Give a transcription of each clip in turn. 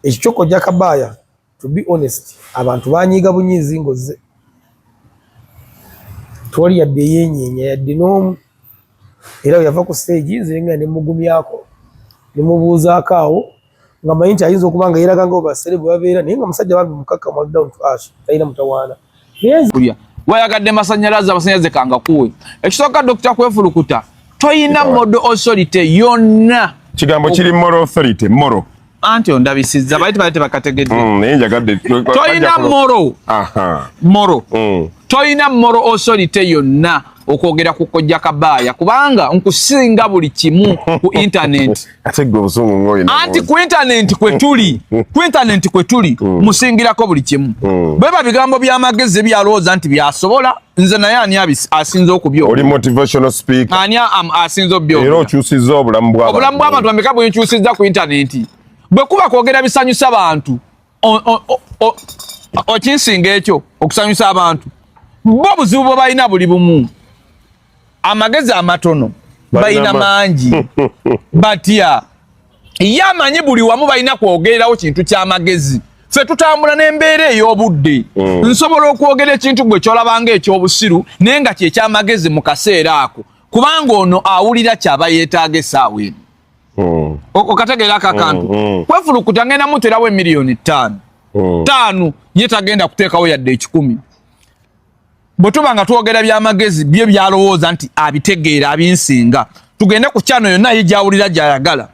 Ekyo kyo Kojja Kabaaya, to be honest, abantu banyiiga bunyiizi ng'ozze. Tewali yadde yeenyeenya yadde n'omu. Era bwe yava ku stage, nze nga ne mugumyako, ne mubuuzaako awo, nga manyi nti ayinza okuba nga yeeraga nga basere bwe babeera, naye nga musajja bambi mukakkamu, ali down to earth, talina mutawaana. Naye nze Kulya wayagadde masanyalaze, amasanyalaze kangakuwe. Ekisooka, Dr Kwefulukuta, toyina moral authority yonna. Kigambo kiri moral authority, moral. Anti ondabisizza, bali tebali tebakategedde. Naye njagadde Toyina moral moral toyina moral authority yonna okwogera ku Kojja Kabaaya, kubanga nkusinga buli kimu ku internet. Ate gwe obusungu ng'olina. Anti ku internet kwe tuli, ku internet kwe tuli, musingirako buli kimu. Bweba bigambo by'amagezi byalowooza nti byasobola, nze naye ani asinze okubyogera? Oli motivational speaker. Ani asinze Era okubyogera? Okyusizza obulamu bw'abantu. Obulamu bw'abantu bameka bwenkyusizza ku intaneti? Bwe kuba kwogera bisanyusa bantu, okinsinga ekyo okusanyusa abantu. Bo obuzibu bwe balina buli bumu, amagezi amatono balina mangi, batya ye amanyi buli wamu balina kwogererawo kintu ky'amagezi. Ffe tutambula n'embeera ey'obudde. Nsobola okwogera ekintu gwe kyolabanga ekyobusiru, naye nga kyekyamagezi mu kaseera ako, kubanga ono awulira kyaba yeetaaga essaawa eno. Okategeera ako akantu? Kwefulukuta ngenda muterawo emiliyoni 5, 5, ye tagenda kuteekawo yadde 100. Bwe tuba nga twogera byamagezi, bye byalowooza nti abitegeera abinsinga, tugende ku kyano yonna ye gyawulira gyayagala,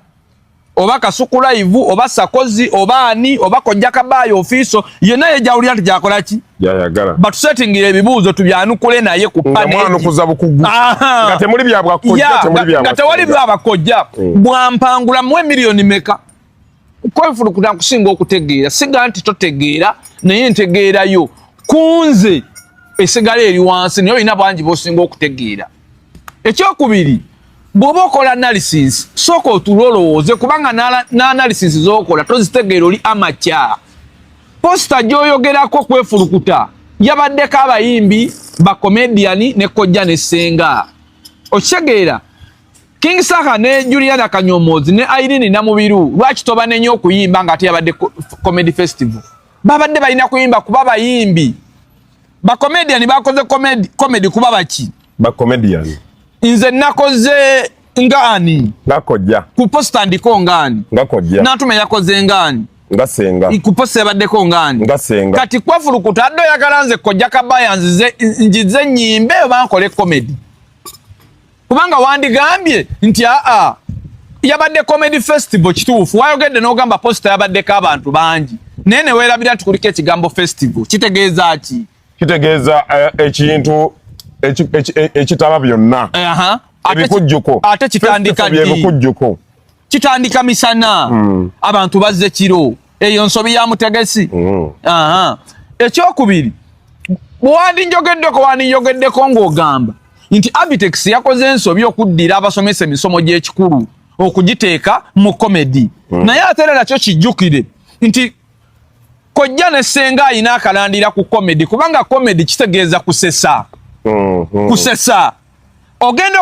oba Kasuku Live, oba Sakozi, oba ani, oba Kojja Kabaayo ofiiso yenna ye gyawulira nti gyakola ki. Gyayagala. Batusetingira ebibuuzo tubyanukule naye ku Nga panel. mwanukuza bukugu. Nga temuli bya bwakojja, temuli bya Nga tewali bwassenga. Byabakojja bwampangula muwe miliyoni meka? Kwefulukuta nkusinga okutegeera, siga nti totegeera, naye ntegeerayo kunze esigala eri wansi, naye olina bangi bosinga okutegeera. Ekyokubiri, bw'oba okola analysis, sooka otule olowooze, kubanga n'analysis z'okola tozitegeera, oli amateur. Poster gy'oyogerako, Kwefulukuta, yabaddeko abayimbi, bacomedian ne kojja ne ssenga. Okitegeera? King Saha ne Juliana Kanyomozi ne Irene Namubiru, lwaki tobanenya okuyimba nga ate yabadde comedy festival? Babadde balina kuyimba kuba bayimbi. Bacomedian bakoze comedy kuba baki? Ba comedian. Nze nakoze nga ani? Nga kojja. Ku poster ndiko nga ani? Nga kojja. Natume yakoze nga ani? Nga senga. Ku poster yabaddeko nga ani? Nga senga. Kati Kwefulukuta, adde oyagala nze Kojja Kabaya nzize njize nyimbe oba nkole comedy? Kubanga wandigambye nti aa, yabadde comedy festival. Kituufu, wayogedde n'ogamba poster yabaddeko abantu bangi, naye ne weerabira nti kuliko ekigambo festival. Kitegeeza ki? Kitegeeza ekintu ekitaba byonna. Ebikujjuko. Ate kitandika Festival ddi? Byebikujjuko. Kitandika misana, abantu bazze kiro. Eyo nsobi ya mutegesi. Aha. Ekyokubiri, bwewandinjogeddeko, wandinjogeddeko ng'ogamba nti Abitex yakoze ensobi okuddira abasomesa emisomo gy'ekikulu okugiteeka mu comedy. Naye ate era nakyo kijjukire nti kojja ne ssenga ayina akalandira ku comedy, kubanga comedy kitegeeza kusesa. Kusesa. Ogenda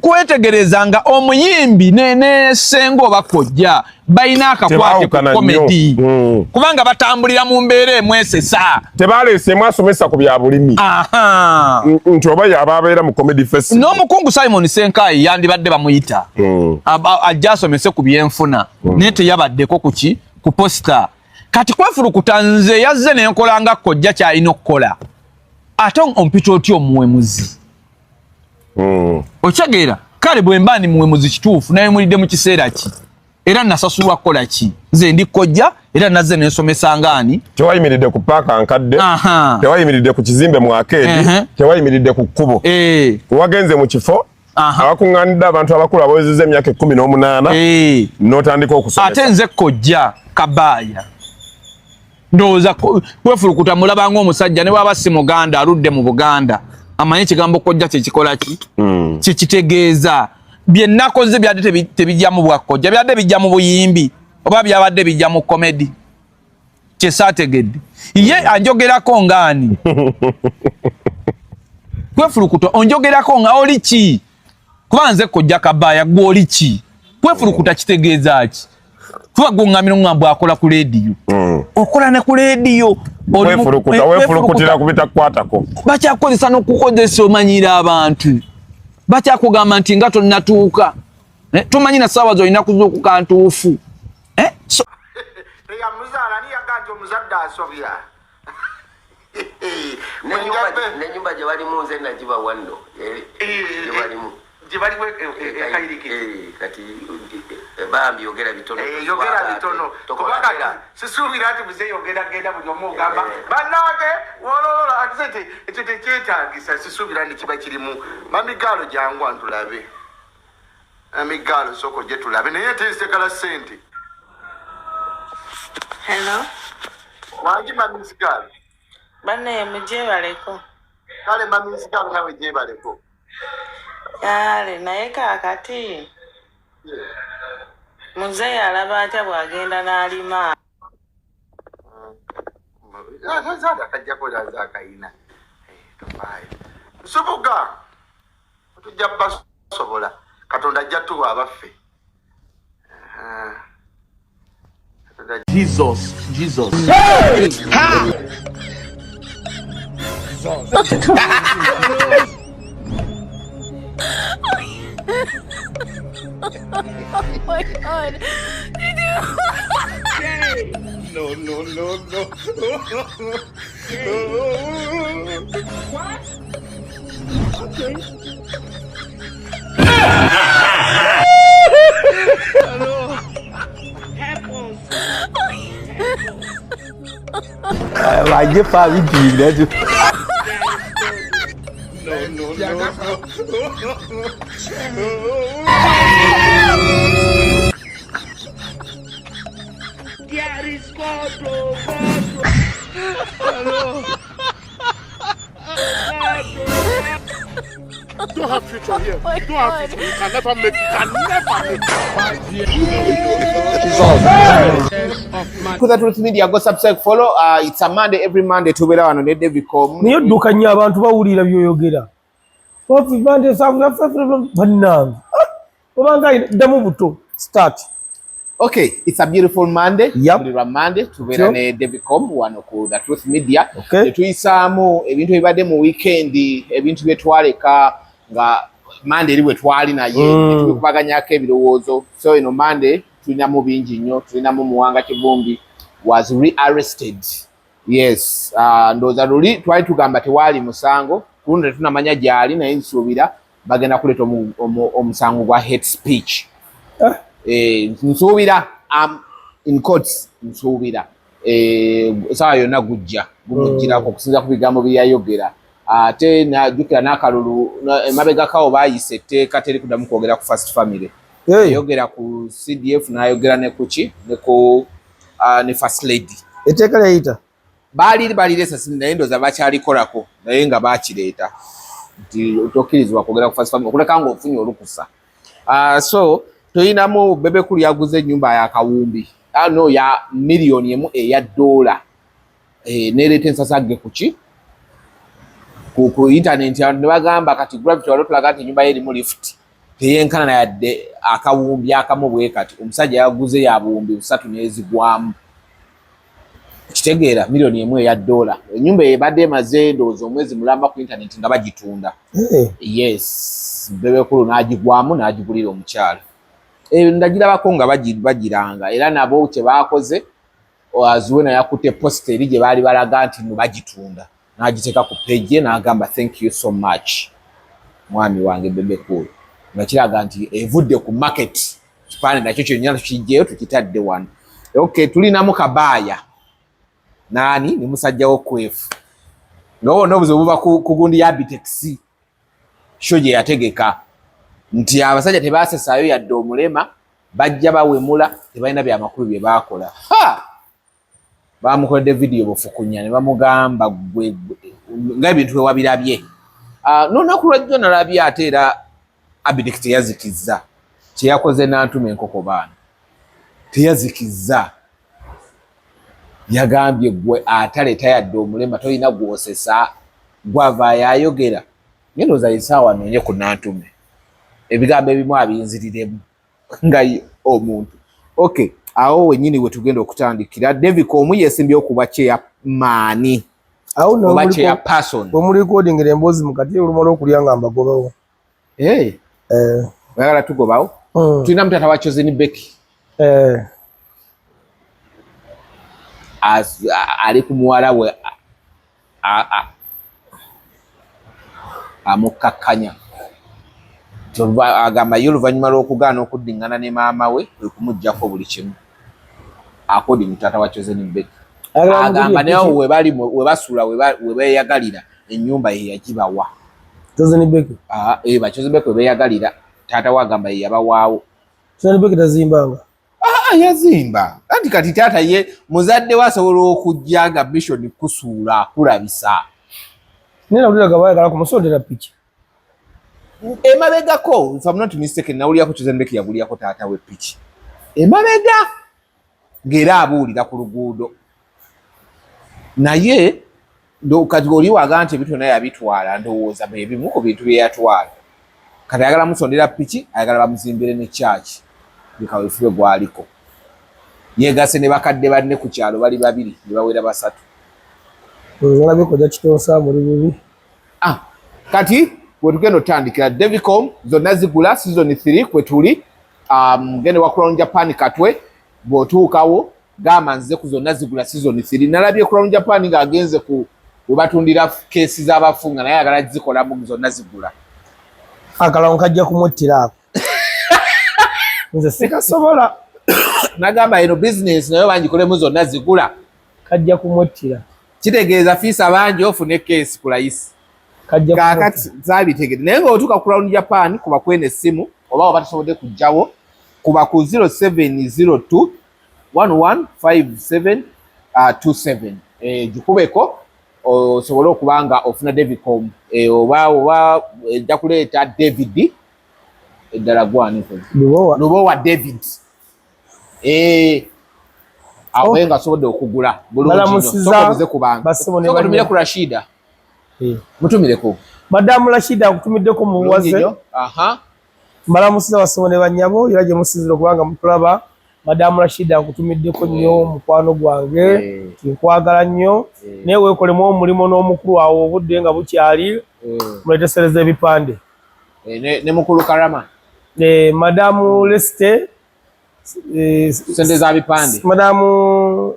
kwetegereza nga omuyimbi ne ssenga oba kojja balina akakwate ku Tebaawukana nnyo. comedy, kubanga batambulira mu mbeera emwesesa. Tebaleeseemu asomesa ku bya bulimi nti oba yaba abeera mu comedy festival. N'omukungu Simon Senkayi yandibadde bamuyita ajja asomese ku byenfuna, naye teyabaddeko kuki ku poster. Kati Kwefulukuta, nze yazze nenkola nga kojja kyalina okukola, ate ompita otya omuwemuzi? Okitegeera? Kale bwe mba ndi muwemuzi, kituufu, naye mulidde mu kiseera ki? Era nasasulwa kukola ki? Nze ndi kojja, era nazze nensomesa ngaani? Tewayimiridde ku paaka nkadde, tewayimiridde ku kizimbe mu arcade, tewayimiridde ku kkubo. Wagenze mu kifo awakuŋŋaanidde abantu abakulu abawezezza emyaka 18, n'otandika okusomesa. Ate nze Kojja Kabaaya, ndowooza Kwefulukuta mulaba ng'omusajja, ne bwaba si muganda, aludde mu Buganda, amanyi ekigambo kojja kyekikola ki, kyekitegeeza. Bye nakoze byadde tebijja mu bwakojja, byadde bijja mu buyimbi oba byabadde bijja mu comedy? Kyesaategedde, ye anjogerako ngaani? Kwefulukuta, onjogerako nga oli ki? Kuba nze Kojja Kabaaya, gwe oli ki? Kwefulukuta kitegeeza ki? Tuba gung'amira ng'ambo akola ku leediyo. Okola ne ku leediyo. Weefulukutira ku bitakukwatako. Bakyakukozesa n'okukozesa omanyira abantu. Bakyakugamba nti nga tonnatuuka. Tomanyi na ssaawa z'olina kuzuukuka ntuufu. So Teyamuzaala ani yagamba nti omuzadde asobya? N'ennyumba gye balimu nze nagibawa nno. Gye balimu. Gye balimu ekayirikiti. Kati bambi yogera bitono. Yogera bitono. Kuba kati sisuubira nti muzeeyi ogenda genda buli omu ogamba bannange wololola ate ekyo tekyetaagisa, sisuubira nti kiba kirimu. Mami gaalo jangu antulabe. Mami gaalo sooka ojje tulabe naye tensekala ssente. Hello. Wangi mami gaalo. Bannaye mugyebaleko. Kale mami gaalo nawe gyebaleko. Kale naye kaakati muzeeyi alaba atya bw'agenda n'alima? Akajjako akayina. Tofaayo. Nsubuga tujja basobola. Katonda ajja tuwa abaffe. Jesus, Jesus. Hey! Ha! Oh my God. Did you? No, no, no, no. What? Okay. No, no, no. There is God, oh, God. Hello. You don't have future here. You don't have future. You can never make. You can never make. To the Truth Media, go subscribe, follow. It's a Monday, every Monday tubeera wano ne Devicom. Naye odduka nnyo abantu bawulira by'oyogera. Bannange. Obanga ddamu buto. Start. Okay, it's a beautiful Monday. Yep. Buli lwa Monday tubeera ne Devicom wano ku The Truth Media. Okay. Tetuyisaamu ebintu ebibadde mu weekend, ebintu bye twaleka nga Monday eri bwe twali naye tubikubaganyako ebirowoozo. So eno Monday tulinamu bingi nnyo, tulinamu Muwanga Kivumbi was rearrested. Yes, ndowooza luli twali tugamba tewaali musango, ku luno tetunamanya gy'ali naye nsuubira bagenda kuleeta omusango gwa hate speech. Nsuubira in courts nsuubira essaawa yonna gujja gumugirako okusinziira ku bigambo bye yayogera. Ate najjukira n'akalulu emabegakawo baayisa etteeka teri kuddamu kwogera ku first family. Yayogera ku CDF n'ayogera ne kuki ne ku ne first lady. Etteeka lyayita baali balireesa naye ndowooza bakyalikolako naye nga baakireeta nti tokkirizibwa kwogera ku first family okuleka ng'ofunye olukusa. So toyinamu Bebe Cool yaguze ennyumba ya kawumbi no ya $1 million eya neereeta ensasagge kuki ku internet ne bagamba kati Gravity wali otulaga nti ennyumba ye erimu lift teyenkana yadde akawumbi akamu bwe kati omusajja yaguze ya buwumbi 3 n'ezigwamu. Kitegeera $1 million eya. Ennyumba ebadde emaze ndowooza omwezi mulamba ku internet nga bagitunda. Yes, Bebe Cool n'agigwamu n'agigulira omukyala. Ndagirabako nga bagiranga era nabo kye baakoze Azuena yakutte post eri gye baali balaga nti no bagitunda n'agiteeka ku page ye n'agamba thank you so much mwami wange Bebe Cool, nga kiraga nti evudde ku market. Kipande nakyo kyonna tukijjeyo tukitadde wano. Okay, tulinamu Kabaaya nani ni musajja wo Kwefu nga wonna obuzibu buva ku gundi ya Abitex show gye yategeka nti abasajja tebaasesaayo yadde omulema, bajja bawemula tebalina byamakulu bye baakola. Bamukoledde vidiyo bufukunya ne bamugamba gwe nga ebintu bwe wabirabye. N'olunaku lwajjo nalabye ate era Abitex teyazikizza kye yakoze n'antuma enkoko baana teyazikizza, yagambye gwe ataleeta yadde omulema tolina gw'osesa gwava yayogera. Naye ndowooza essaawa noonye ku Nantume ebigambo ebimu abinziriremu nga omuntu. Okay, Awo wenyini wetugenda okutandikira. Devicom yesimbye okuba chairman awo no oba chairperson. Bwe muli recording emboozi mukati olumala okulya nga mbagobawo. Hey. Eh. Oyagala tugobawo? Tulina mutata wa Chosen Becky. Eh. Ali ku muwala we amukkakkanya. Agamba ye oluvannyuma lw'okugaana okuddingana ne maama we kwe kumuggyako buli kimu. According to taata wa Chosen Becky. Agamba naye we bali we basula we beeyagalira ennyumba ye yagibawa. Chosen Becky. Ba Chosen Becky we beeyagalira taata we agamba ye yabawaawo. Chosen Becky tazimbanga. Yazimba. Anti kati taata ye muzadde we asobola okujja nga mission kusuula akulabisa. Naye nawulira nga baayagala kumusondera piki. Emabegako, if I'm not mistaken, nawulirako Chosen Becky yagulirako taata we piki. Emabega ng'era abuulira ku luguudo. Naye kati oli waga nti ebintu byonna yabitwala, ndowooza bye bimu ku bintu bye yatwala. Kati ayagala musondera piki, ayagala bamuzimbire ne church. Bikaweefube gwaliko. Yeegase ne bakadde banne ku kyalo bali babiri ne bawera basatu. Olabye kojja kitonsa muli bubi. Kati wetugenda otandikira Devicom zonna zigula season 3 kwe tuli. Gende wa Crown Japan Katwe bw'otuukawo gamba nze ku zonna zigula season 3. Nalabye Crown Japan ng'agenze ku we batundira keesi z'abafu nga naye ayagala zikolamu zonna zigula. Akalongo kajja kumuttira ako. Nze sikasobola. Nagamba eno business nayo bangikolemu zonna zigula. Kajja kumuttira. Kitegeeza fiisa bangi ofune keesi ku layisi. Kaakati zaabitegedde naye ng'otuuka ku Crown Japan kuba kweno essimu oba oba tosobodde kujjawo kuba ku 0702 1157 27 gikubeko osobole okuba nga ofuna Devicom oba oba ejja kuleeta David eddala gwani Lubowa David awo nga asobodde okugula bulungi nnyo ku bantu soka ku Rashida. Mutumireko Madamu Rashida akutumiddeko muwaze. Mbalamusiza basebo ne bannyabo era gye musinzira okubanga mutulaba. Madamu Rashida akutumiddeko nnyo mukwano gwange, nkwagala nnyo naye weekolemu omulimu n'omukulu awo obudde nga bukyali muleetesereza ebipande. Ne mukulu Karama. Madamu Leste sente za bipande. Madamu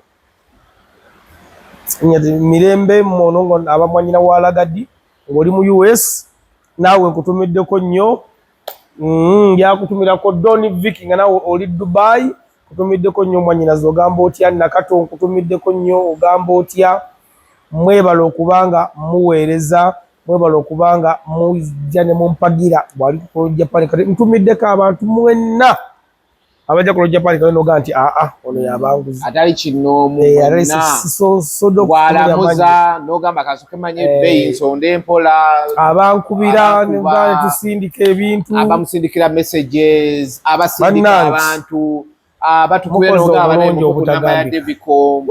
Mirembe mono aba mwanyina wa Lagadi ng'oli mu US naawe nkutumiddeko nnyo. Njakutumirako Don Vicky nga naawe oli Dubai nkutumiddeko nnyo mwanyinaze ogamba otya. Nakato nkutumiddeko nnyo ogamba otya. Mwebale okubanga muweereza, mwebale okubanga mujja ne mumpagira bwali ku Japan. Kati ntumiddeko abantu mwenna abajja ku Japan kale noga nti ono yabanguzi atali kinoomu bw'alamuza n'ogamba kasooke manye ebbeeyi nsonde mpola. Abankubira ne tusindika ebintu, abamusindikira messages, abasindika abantu abatukubira n'ogamba n'okunamba ya Devicom.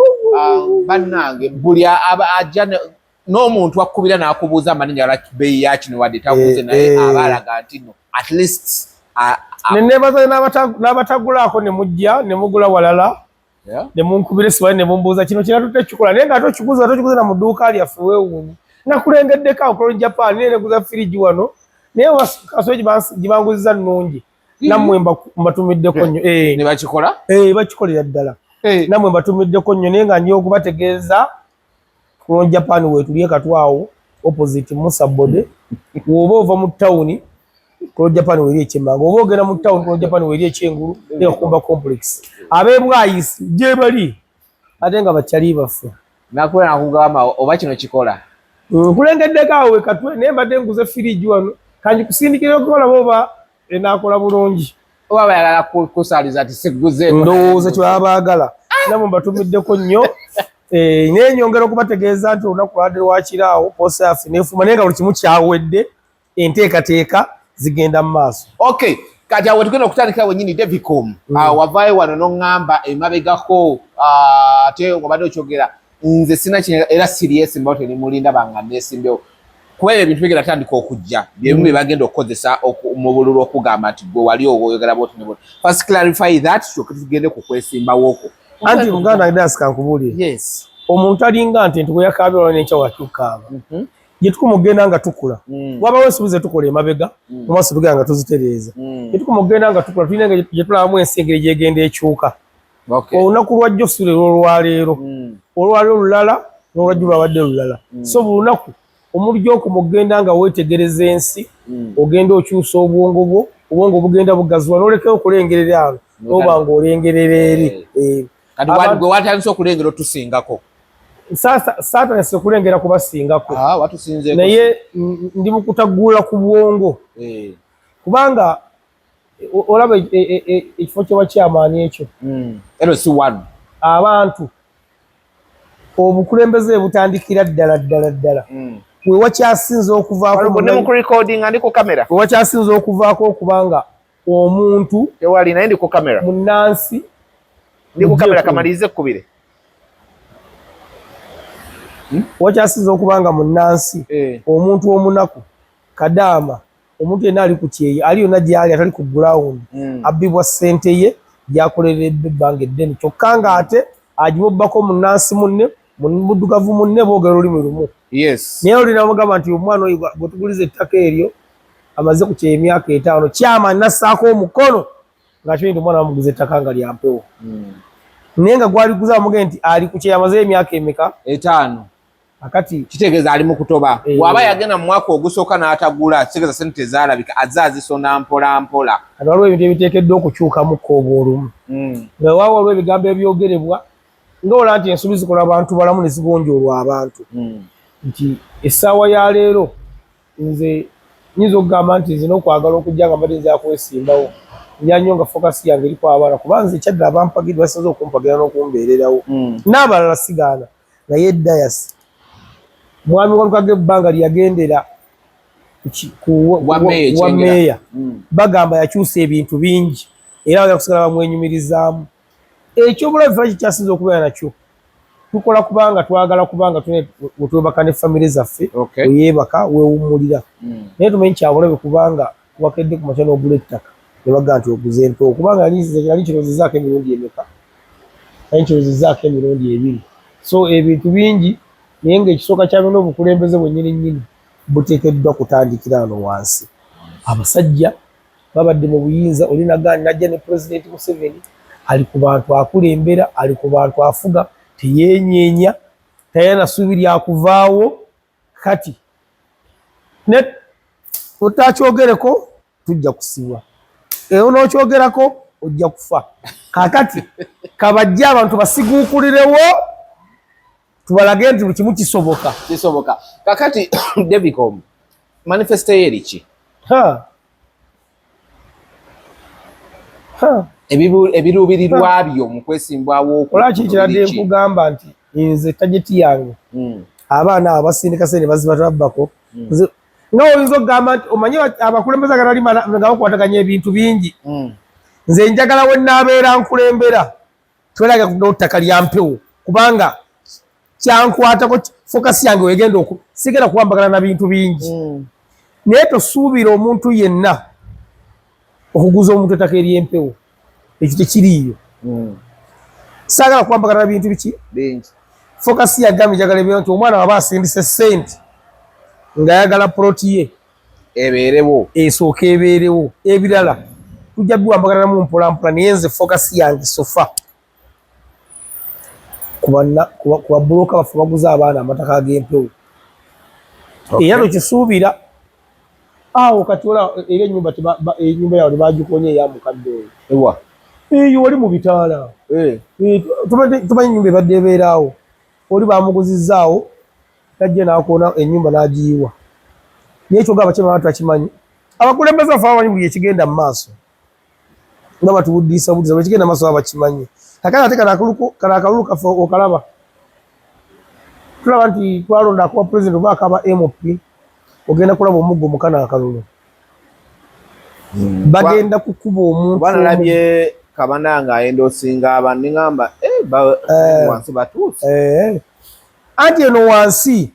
Bannange buli ajja n'omuntu akubira n'akubuuza amannya ala bbeeyi ya kino wadde takuze naye aba alaga nti no at least nenebaza n'abatagulaako ne mujja ne mugula walala ne munkubira esimu ne mumbuuza kino kiratu tekikola naye nga ate okiguza tokiguza na mu dduuka lyaffe weewuunye. Nakulengeddeko awo Crown Japan naye neguza firiji wano naye kasoyi gibanguziza nnungi nammwe mbatumiddeko nnyo. Ne bakikola? Bakikolera ddala. Nammwe mbatumiddeko nnyo naye nga nja okubategeeza Crown Japan weetuli Katwawo opposite Musa Bode. Bw'oba ova mu tawuni Crown Japan weri ekyemmanga, oba ogenda mu tawuni Crown Japan weri ekyengulu ne Kakumba complex. Ab'ebwayisi gye bali ate nga bakyali baffe. Nakuba nakugamba oba kino kikola. Nkulengeddeko awo we Katwe naye mbadde nguze firiji wano kangikusindikira okukola oba enaakola bulungi. Oba bayagala kusaliza ati siguzeeko. Ndowooza kye baba baagala. Namwe mbatumiddeko nnyo. Naye nyongera okubategeeza nti olunaku lwadde lwakiraawo posta yaffe neefuma naye nga buli kimu kyawedde enteekateeka zigenda mu maaso. Okay, kati awo tugenda okutandikira wennyini Devicom. Wavaayo wano n'oŋŋamba emabegako ate obadde okyogera nze sina era siriyesimbawo tenimulinda banga neesimbewo. Kuba ebyo ebintu bigenda tandika okujja byebimu bye bagenda okukozesa mu bululu okugamba nti gwe wali owoyogera bwoti ne bwoti. First clarify that, kyoke tugende ku kwesimbawo okwo. Anti Uganda dasi kankubuulire. Yes. Omuntu alinga nti nti weyakaabira olwo n'enkya wakyukaaba. Gye tukoma okugenda nga tukula. Wabawo ensobi ze tukola emabega, mu maaso tugenda nga tuzitereeza. Gye tukoma okugenda nga tukula, tulina engeri gye tulabamu ensi engeri gy'egenda ekyuka. Olunaku lwa jjo si lwe lwolwaleero. Olwaleero lulala n'olwajjo lwabadde lulala. So buli lunaku omuli gy'okoma okugenda nga weetegereza ensi, ogenda okyusa obwongo bwo, obwongo bugenda bugaziwa n'olekayo okulengerera ano n'oba ng'olengerera eri. Kati gwe watandise okulengera otusingako? Saatandise okulengera kubasingako. Watusinzeeko. Naye ndi mu kutaggula ku bwongo. Kubanga olaba ekifo kye wakyamaani ekyo. LC1. Abantu obukulembeze butandikira ddala ddala ddala. We wakyasinze okuvaako Ndi mu kurecordinga, ndi ku kamera. We wakyasinze okuvaako okubanga omuntu Tewali, naye ndi ku kamera. Munnansi Ndi ku kamera, kamalirize ekkubire. Wakyasinze okubanga munnansi omuntu omunaku kadaama, omuntu yenna ali ku kyeyo, ali yonna gy'ali atali ku ground, abbibwa ssente ye gy'akoleredde ebbanga eddene, kyokka ng'ate agibobbako munnansi munne, muddugavu munne, boogera olulimi lumu. Naye olina mugamba nti omwana oyo gwe tuguliza ettaka eryo amaze ku kyeyo emyaka 5, kyama nassaako omukono ng'akimanyi nti omwana bamuguza ettaka nga lya mpewo. Naye nga gwaliguza bamugende nti ali ku kyeyo amazeyo emyaka emeka? 5. Akati kitegeeza ali mu kutoba. Bw'aba yagenda mu mwaka ogusooka n'atagula, kitegeeza ssente tezaalabika, azze azisona mpola mpola. Kati waliwo ebintu ebiteekeddwa okukyukamu obwo olumu. Nga waawo waliwo ebigambo ebyogerebwa nga olaba nti ensobi zikola abantu balamu ne zigonjoolwa abantu. Nti essaawa ya leero nze nyinza okugamba nti nze n'okwagala okujja nga mbadde nza kwesimbawo, nja nnyo nga focus yange eri ku abaana, kuba nze ekyadde abampagidde basinze okumpagira n'okumbeererawo. N'abalala sigaana. Naye Dayasi mwami Walukaga ebbanga lyagendera wa meeya, bagamba yakyusa ebintu bingi era bagenda kusigala bamwenyumirizaamu. Ekyobulabe ffe kikyasinze okubeera nakyo, tukola kubanga twagala, kubanga wetwebaka ne famire zaffe, weyeebaka weewummulira. Naye tumanyi kyabulabe kubanga wakedde ku makya n'ogula ettaka ne bagamba nti oguze empewo, kubanga yali kirowoozezaako emirundi emeka? Yali kirowoozezaako emirundi 2. So ebintu bingi, naye ng'ekisooka kya byonna obukulembeze bwennyini nnyini buteekeddwa kutandikira wano wansi. Abasajja babadde mu buyinza, oli nagaani najja ne Pulezidenti Museveni ali ku bantu akulembera, ali ku bantu afuga, teyeenyeenya, talina na ssuubi lya kuvaawo. Kati ne otakyogereko tujja kusibwa, era onokyogerako ojja kufa. Kaakati kabajje abantu basiguukulirewo tubalage nti buli kimu kisoboka. Kisoboka. Kakati Devicom, manifesto ye eri ki? Ebiruubirirwa byo mu kwesimbwawo Olaba kiki kiradde nkugamba nti nze target yange abaana abo basindika sente bazibatabbako. Nze nga oyinza okugamba nti omanyi abakulembeze agatali nga bakwataganya ebintu bingi. Nze njagala we nnaabeera nkulembera tweraga ku ttaka lya mpewo, kubanga kyankwatako, focus yange wegenda oku sigenda kuwambagana na bintu bingi. Naye tosuubira omuntu yenna okuguza omuntu ettaka ery'empewo, ekyo tekiriiyo. Saagala kuwambagana na bintu biki bingi. Focus yagambye njagala ebeera nti omwana waba asindise ssente ng'ayagala ploti ye ebeerewo, esooka ebeerewo, ebirala tujja biwambagananamu mpola mpola. Naye nze focus yange so far ku babuloka baffe baguza abaana amataka ag'empewo. Era tokisuubira awo kati ola era ennyumba ennyumba yawe tebagikoonye eya mukadde oyo. Ewa? Eyo wali mu bitaala. Tumanyi ennyumba ebadde ebeeraawo, oli bamuguzizzaawo najja n'akoona ennyumba n'agiyiwa. Naye kyogamba kyebaba takimanyi. Abakulembeze baffe bamanyi buli ekigenda mu maaso, nga batuwuddiisa buddiisa buli ekigenda mu maaso baba bakimanyi. Kakati ate kano akalulu kaffe okalaba, tulaba nti twalonda akuba pulezidenti oba akaba MP, ogenda kulaba omuggo mu kano akalulu. Bagenda kukuba omuntu. Kuba nalabye Kabana ng'ayenda osinga abantu, ne ŋŋamba, wansi batuuse. Anti eno wansi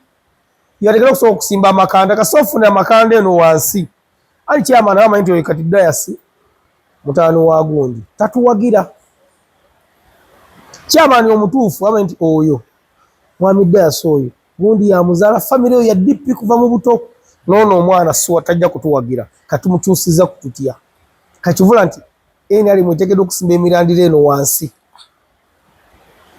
Yategera okusobola okusimba amakanda kasita ofuna amakanda eno wansi ali chairman abamanyi nti oyo kati Dayasi mutaano wa gundi tatuwagira. Chairman omutuufu abamanyi nti oyo mwami Dayasi oyo gundi yamuzaala famire eyo ya DP kuva mu buto noono omwana suwa tajja kutuwagira katumukyusiza kututya kakivula nti NRM eteekeddwa okusimba emirandira eno wansi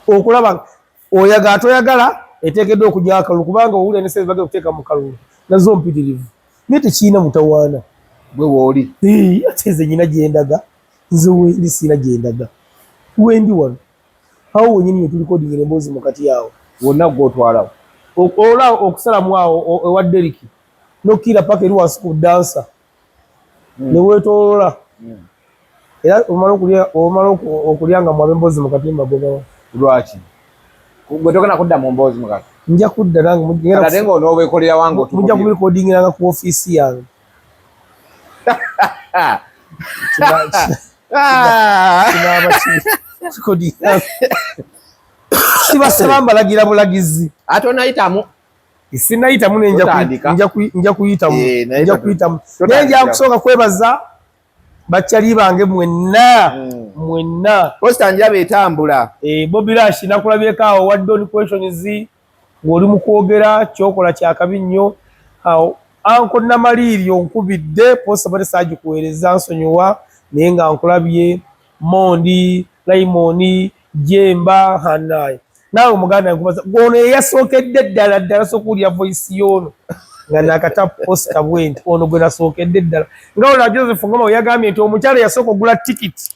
okulaba oyagala toyagala eteekeddwa okujja akalulu kubanga owulira ne sente bagenda okuteeka mu kalulu nazo mpitirivu naye tekirina mutawaana gwe wooli ate nze nyina gyendaga nze wendi sirina gyendaga wendi wano awo wenyini wetulikodingira emboozi mukati awo wonna gwe otwalawo ola okusalamu awo ewa Deriki nokkira paka eri wansi ku dansa newetolola era omala okulya omala okulya nga mwabe mbozi mukati mbagobawa lwaki gwe togenda kudda mu mboozi mukati nja kudda nange ate nga onoobeekolera wange mujja kubirekodingiranga ku ofiisi yange sibasaba mbalagira bulagizi ate onayitamu sinayitamu nja kuyitamu eh, nja kuyitamu naye nja kusooka kwebaza bakyali bange mwenna hmm. mwenna posta njaba etambula eh, Bobby Rush nakulabyeko awo wa Don Questions ng'oli mu kwogera kyokola kyakabi nnyo awo anko Namaliiri onkubidde posta bade saagikuweereza nsonyiwa naye nga nkulabye Mondi Raymond Jemba hanaye naawe muganda nkubaza ono eyasookedde ddala ddala soka okuwulira voice y'ono nga nakata posta bwenti ono gwe nasookedde ddala nga ola Joseph Ngoma yagambye nti omukyala yasooka okugula tikiti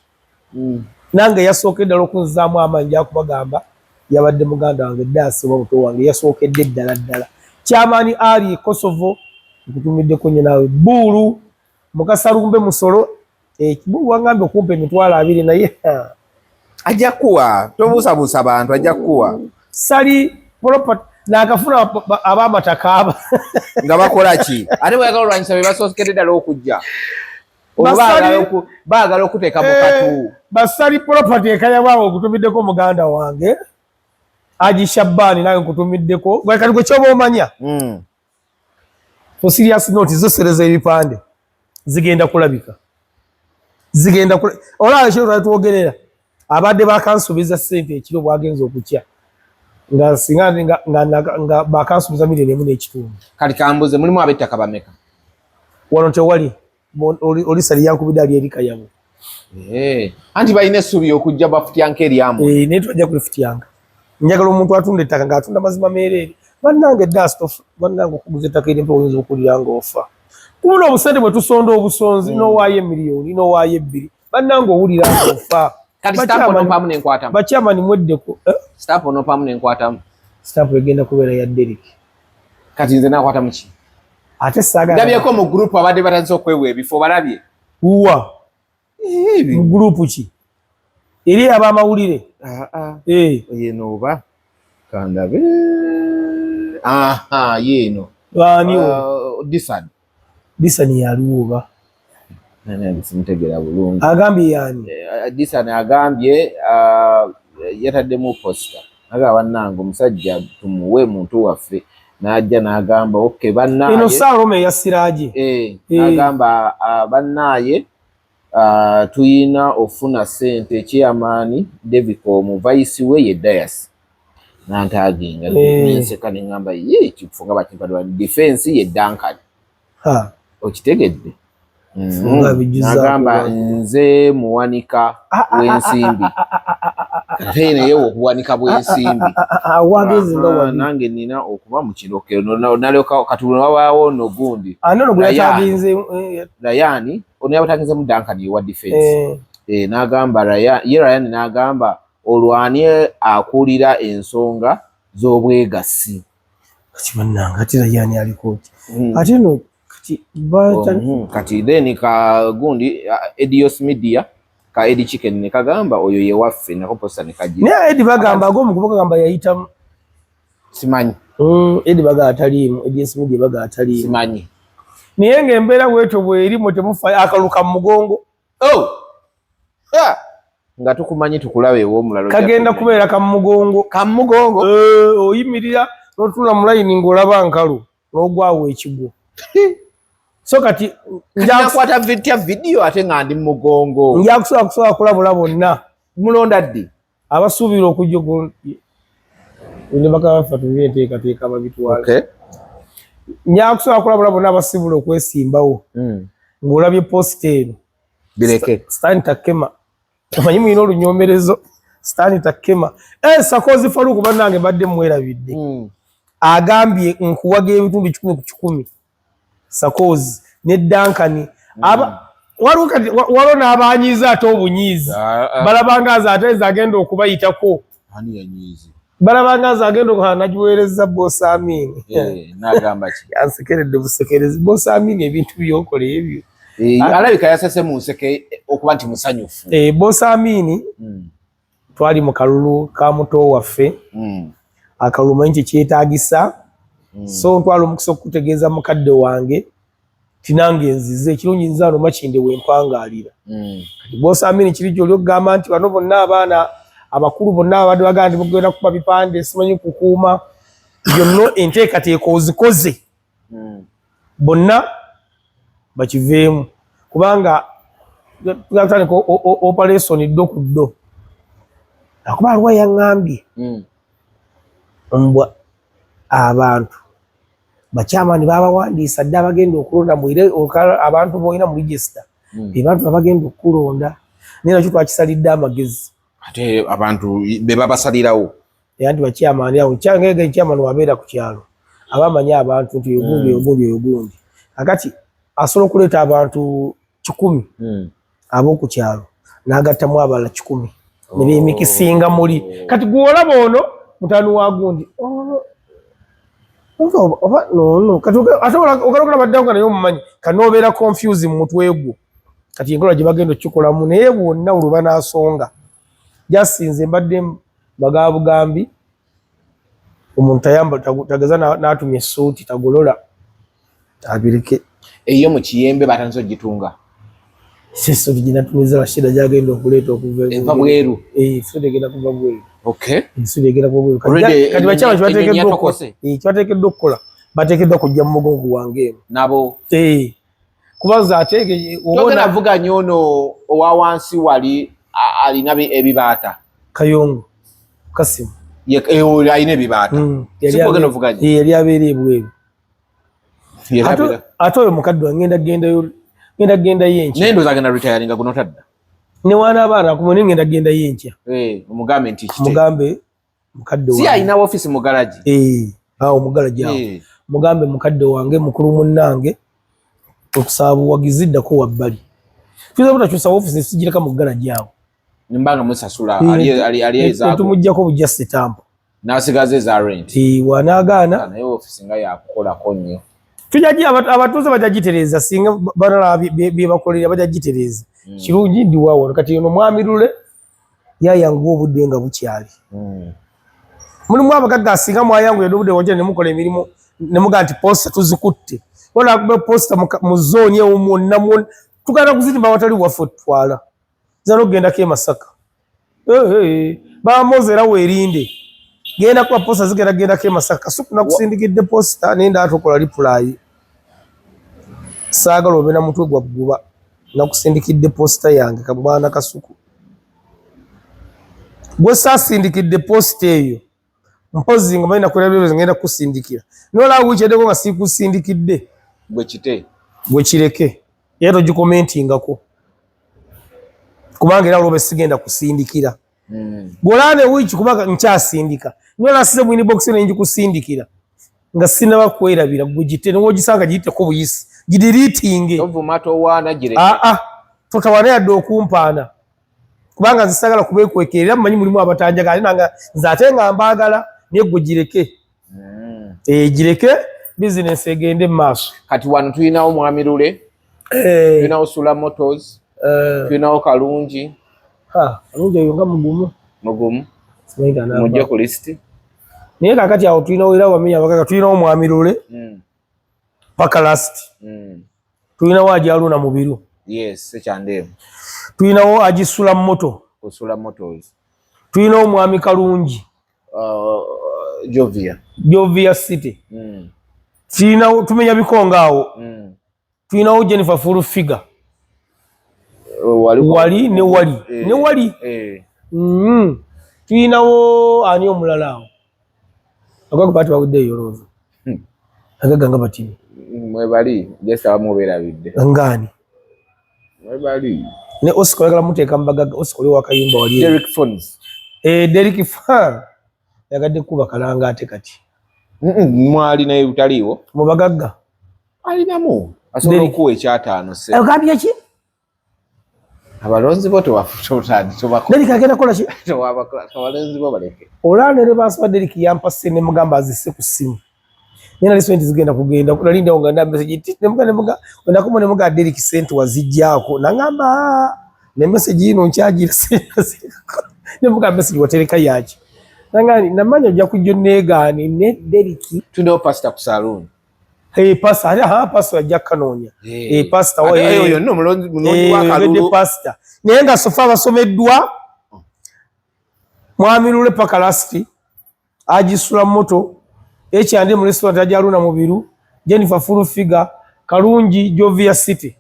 mm. nange yasookedde ddala okunzizaamu amaanyi jakubagamba yabadde muganda wange daasi oba muto wange yasookedde ddala ddala kyamaani ali e Kosovo nkutumiddeko nnyo naawe buulu Mukasa lumbe musolo ekibugu eh, wangambye okumpa 20,000 naye ajja kuwa tobuusabuusa bantu ajja kuwa sali property nakafuna abamataka aba nga bakola ki ate bweyagala olwanyisa be basookedde ddala okujja baagala okuteeka mu katu eh, basali property ekayabwawe okutumiddeko muganda wange Haji Shabani nawe nkutumiddeko kati gwe kyoba omanya hmm. For serious note zo sereza ebipande zigenda kulabika zigenda kula olaba ekiro twali twogerera abadde bakansuubiza ssente ekiro bwagenza okukya nga singa nga, nga, nga, nga bakansuubiza 1.5 million. Kati kambuze mulimu ab'ettaka bameka wano? Tewali olisali yankubidde ali eri Kayabo. Eh, anti balina essuubi okujja bafutyanka eryamu. Eh, naye twajja kulifutyanka. Njagala omuntu atunda ettaka ng'atunda mazima meereere. Bannange dust bannange okuguza ettaka eri mpewo oyinza okuwulira ng'ofa. Kubona obusente bwe tusonda obusonzi mm. n'owaayo emiliyoni n'owaayo 2 bannange owulira ng'ofa. Kati stamp onompaamu nenkwatamu. Bakyamani mweddeko. Eh? Stamp onompaamu nenkwatamu. Stamp egenda kubeera ya Derrick. Kati nze nakwata muki? Ate saagala. Ndabyeko mu group abadde batandise okwewa ebifo balabye. Uwa. Mu group ki? Eri abamawulire. Ah ah. Eh. Yeno oba kandabe. Aha, yeno. Bani o? Disan. Disan yaliwo oba? Nani simutegeera bulungi. Agambye yani? Eh, Disan agambye yataddemu poster. Agamba bannange omusajja tumuwe muntu waffe n'ajja n'agamba okay bannaaye. Eno Salome ya Siraje. Eh, n'agamba bannaaye tuyina ofuna ssente chairman Devicom vice we ye Dias. Nantaginga nenseka ne ngamba ye kifo nga bakimpadwa defense ye Duncan. Ha. Okitegedde? Nagamba nze muwanika w'ensimbi ate naye okuwanika bw'ensimbi nange nina okuba mu kirokero nalyoka kati wabaawo no gundi Rayani ono yabataginzemu Duncan ewa defense n'agamba ye Rayani n'agamba olwani akulira ensonga z'obwegassi kati bannange ate Rayani aliko ki ate no kati kati then ka gundi Edios Media ka Edi Chicken ne kagamba oyo ye waffe nako posta ne kagira naye Edi bagamba ago mukuba kagamba yayitamu simanyi Edi baga ataliimu Edios Media baga ataliimu simanyi naye ng'embeera bwetyo bweri mwe temufa akaluka mu mugongo oh ha nga tukumanyi tukulabe ew'omulalo kagenda kubeera kamugongo kamugongo oyimirira n'otunula mu layini ng'olaba nkalu. N'ogwawo ekigwo. So kati njakwata vitya video ate nga ndi mugongo. Nja kusobola kusobola kulabula bonna. Mulonda ddi? Abasuubira okujja ne bakaba baffe tulina enteekateeka babitwala. Okay. Nja kusobola kulabula bonna abasibula okwesimbawo. Ng'olabye post eno. Bireke. Sitaani takema. Omanyi mulina olunyoomerezo. Sitaani takema. Sakozi Faruku bannange mbadde mwerabidde. Agambye nkuwaga ebitundu 100 ku 100. Sakozi ne Duncan. Waliwo kati waliwo n'abanyiiza ate obunyiizi. Balabanga nze ate nze agenda okubayitako. Ani yanyiize? Balabanga nze agenda okuha nagiweereza Boss Amin. N'agamba ki? Yansekeredde busekerezi. Boss Amin ebintu by'okola ebyo. Alabika yasese mu nseke okuba nti musanyufu. Boss Amin twali mu kalulu ka muto waffe. Akalulu manyi kye kyetaagisa. So ntwala omukisa okutegeeza mukadde wange tinange nzize ekirungi nze ano Makindye we mpangaalira. Kati Boss Amin kiri gy'oli okugamba nti bano bonna abaana abakulu bonna abadde bagamba nti mugenda kuba bipande simanyi kukuuma byonna enteekateeka ozikoze bonna bakiveemu kubanga tugenda operation ddo ku ddo. Akuba aliwo yaŋŋambye mbwa abantu bakyamani babawandiisa dda abagenda okulonda mwire abantu b'olina mu register abantu abagenda okulonda naye nakyo twakisalidde amagezi ate abantu be babasalirawo era nti bakyamani awo kyangege kyamani wabeera ku kyalo aba amanyi abantu nti oyo gundi oyo gundi oyo gundi kakati asobola okuleeta abantu 100 ab'oku kyalo n'agattamu abalala 100 ne beemikisinga muli kati gw'olaba ono mutaano wa gundi ono oba nono kati ate ogalogala baddawo nga naye omumanyi kanobeera confuse mu mutwe gwo kati enkola gye bagenda okukikolamu naye bwonna olwo banaasonga jasinze mbadde bagaba bugambi omuntu tayamba tageza n'atumya essuuti tagolola abireke eyo mu kiyembe batandise ogitunga essuuti ginatumiza Rashida gyagenda okuleeta okuva eva bweru essuuti egenda kuva bweru. Okay. Essuuti egenda kuva bweru. Kati bakyala kyebateekeddwa okukola bateekeddwa kujja mu mugongo gwange eno nabo kubanza ate ogenda avuganya ono owa wansi wali alina ebibaata Kayongo Kasimu alina ebibaata yali abeera ebweru ate oyo mukadde wange ngenda gendayo enkya naye ndowooza agenda retiringa guno tadda ne waana abaana akumone ngenda gendayo enkya omugambe nti kite mugambe mukadde wange si alina ofiisi mu garagi awo mu garagi awo mugambe mukadde wange mukulu munnange okusaba buwagizi ddako wabbali tuyinza obutakyusa ofiisi sigireka mu garagi awo mbanga musasula ali ezaako tumujjako bujja sitampu n'asigaza eza rent wanaagaana naye ofiisi nga yakukolako nnyo tujja abatuuze bajja gitereeza singa balala bye bakolera bajja gitereeza kirungi ndi waawano kati ono mwami Lule yayanguwa obudde nga bukyali mulimu abagagga singa mwayanguye obudde wajja ne mukola emirimu ne mugaa nti posita tuzikutte wala posita mu zooni ewo mwonna mwonna tugenda kuzitimba awatali waffe tutwala nza n'okugendako e Masaka bamoze era weerinde genda kuba posita zigenda gendako e Masaka Kasuku nakusindikidde posita naye ndaba tokola lipulayi saagala obe na mutwe gwa gguba nakusindikidde posita yange kamwana Kasuku gwe saasindikidde posita eyo mpozi nga balina kulabira ngenda kukusindikira nolaba wiiki eddeko nga sikusindikidde gwe kite gwe kireke era togikomentingako kubanga era olwobe sigenda kusindikira gwolaba ne wiiki kubanga nkyasindika nolasize mu inbox ne ngikusindikira nga sinaba kwerabira gwe gite newogisanga giyiteko buyisi gidiriitinge tovuma towaana gireke totawaana yadde okumpaana kubanga nze sagala kubeekwekera era mmanyi mulimu abatanjagala ate nanga nze ate nga mbaagala naye gwe gireke gireke bizinesi egende mu maaso. Kati wano tulinawo Mwami Lule, tulinawo Sula Motors, tulinawo Kalungi. Kalungi oyo nga mugumu mugumu mujje ku lisiti naye kakati awo tulinawo era wamenya abagaga tulinawo Mwami Lule paka last tulinawo Ajaluna Mubiru yes sekyandemu tulinawo Agisula Moto Kusula Motors tulinawo Mwami Kalungi Jovia Jovia City. Tulinawo tumenya bikonga awo. Tulinawo Jennifer Full Figure. Wali, wali ne wali ne wali. Tulinawo ani omulala awo? Agaga bati bawuddeeyo olowooza. Agaga nga batini. Mwebali just abamu obeerabidde. Ngaani? Mwebali. Ne Oscar oyagala muteeka mu bagagga. Oscar oli wakayumba wali. Derek Phones. Derek Fan. Yagadde kuba kalanga ate kati. Mwali naye utaliiwo. Mu bagagga. Alinamu. Asobola okuwa ekyataano se. Ogambye ki? Abalonzi bo tewatandika. Derek agenda kukola ki? Abalonzi bo baleke. Olwana ne bansaba Derek yampa ssente ne mugamba azisse ku ssimu. Naye nali simanyi nti zigenda kugenda. Nali ndawo nga nda message ti ne mugamba ne mugamba wenakoma ne mugamba Derek ssente waziggyako. Nangamba ne message ino nkyagira ssente. Ne mugamba message watereka yaki. Nangani namanya ojja kujja onneegaane ne Derek. Tundewo pastor ku saloon. Hey, pastor, aha, pastor ajja kanoonya. Pastor wa Ate oyo nno mulonzi mulonzi wa kalulu. Pastor. Naye nga sofa abasomeddwa Mwami Lule Pakalasti agisula moto ekyandi mu restaurant ajaluna Mubiru Jennifer Full Figure Kalungi Jovia City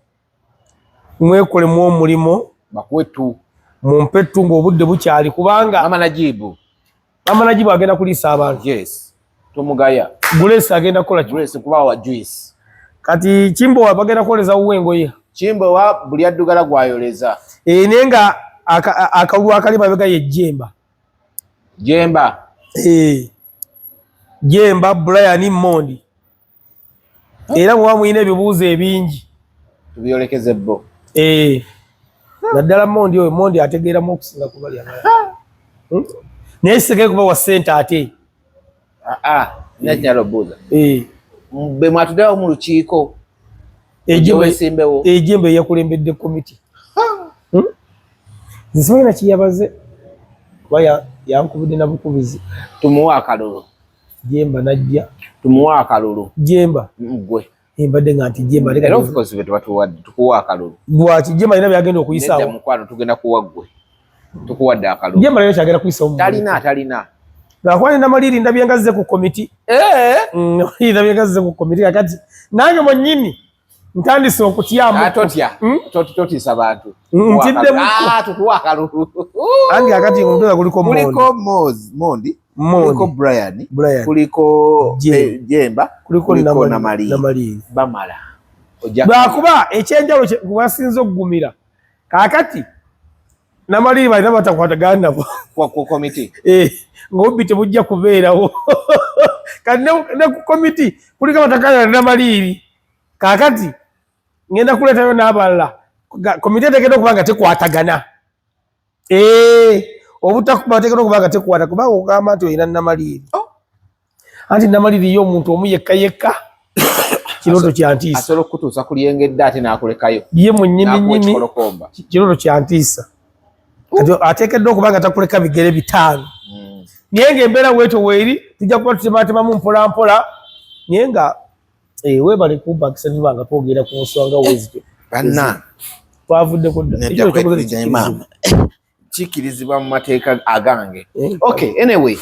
mwekole mu omulimo bakuwe tu mumpe tu ng'obudde bukyali kubanga Mama Najibu. Mama Najibu agenda kuliisa abantu. Yes. Tumugaya. Grace agenda kukola ki? Grace kuba wa juice. Kati Kimbowa bagenda kukoleza wuwe engoye. Kimbowa buli addugala gwayoleza. Naye nga akalulu akali mabega ye Jemba. Jemba. Jemba Brian Mondi. Era muba mulina ebibuuzo ebingi. Tubyolekeze bo. Naddala Mondi oyo, Mondi ategeeramu okusinga ku bali abalala. Naye kisigale kuba wa ssente ate. Nnyala obuuza. Be mwatuddewo mu lukiiko. Wesimbewo. Ejembe yakulembedde komiti. Nze simanyi na kiyabaze kuba yankubidde na bukubizi. Tumuwe akalulu. Jemba najja. Tumuwe akalulu. Jemba. Ggwe. Mbadde nga nti Jemba. Era of course be tubatuwadde, tukuwa akalulu. Lwaki Jemba alina by'agenda okuyisaawo? Nedda mukwano, tugenda kuwa ggwe. Tukuwadde akalulu. Jemba alina ky'agenda kuyisaawo. Talina, talina. Lwakuba Namaliri ndabye nga azze ku komiti. Namaliri ndabye nga azze ku komiti kakati nange mwennyini ntandise okutyamu. Totya. Totiisa bantu. Ntiddemu. Tukuwa akalulu. Anti kakati omutwe kuliko Mondi. Kuliko Mondi. Mondi. Kuliko Brian. Brian. Kuliko Jemba. Kuliko Namaliri. Namaliri. Bamala. Lwakuba ekyenjawulo wasinze okugumira. Kaakati Namaliri balina batakwatagana nabo. Ku komiti. Ng'obubbi tebujja kubeerawo. Kati ne ku komiti kuliko abatakana na Namaliri. Kaakati ngenda kuleetayo n'abalala. Komiti eteekeddwa okuba nga tekwatagana. Obutakuba bateekeddwa okuba nga tekwata kubanga ogamba nti olina Namaliri. Anti Namaliri ye omuntu omu yekka yekka. Kirooto kya ntiisa. Asobola okukutuusa ku lyengedde ate n'akulekayo. Ye munnyini N'akuwa nnyini. ekikolokomba. Kirooto kya ntiisa. Kati ateekeddwa okuba nga takuleka bigere 5. Naye ng'embeera bw'etyo weeri, tujja kuba tutematemamu mpola mpola. Naye nga weebale kumpakisa tuba nga twogera ku nsonga wezityo. Banna. Twavuddeko dda. Nedda Ekyo kyokoze kwetijja tekikkirizibwa. maama. Kikkirizibwa mu mateeka agange. Okay, anyway,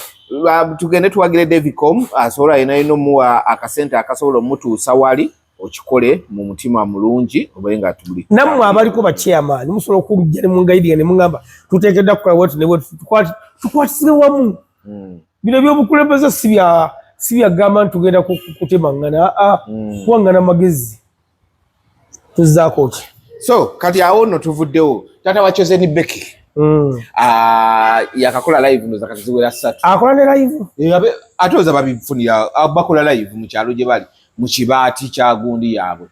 tugende tuwagire Davicom, asobola yena yina omuwa akasente akasobola omutuusa wali okikole mu mutima mulungi obe nga tuli. Nammwe abaliko ba chairman musobola okujja ne mungayidinga ne mungamba tuteekeddwa kukola bwetu ne bwetu, tukwatisire wamu. Bino ebyobukulembeze si bya gamba nti tugenda kutemangana, kuwangana magezi. Tuzzaako ki? So kati awo nno tuvuddewo. Taata wa Chosen Becky. Yakakola live ndoza kati ziwera 3. Akola ne live? Ate oza babifunira, bakola live mu kyalo gye bali, mu kibaati kya gundi yaabwe.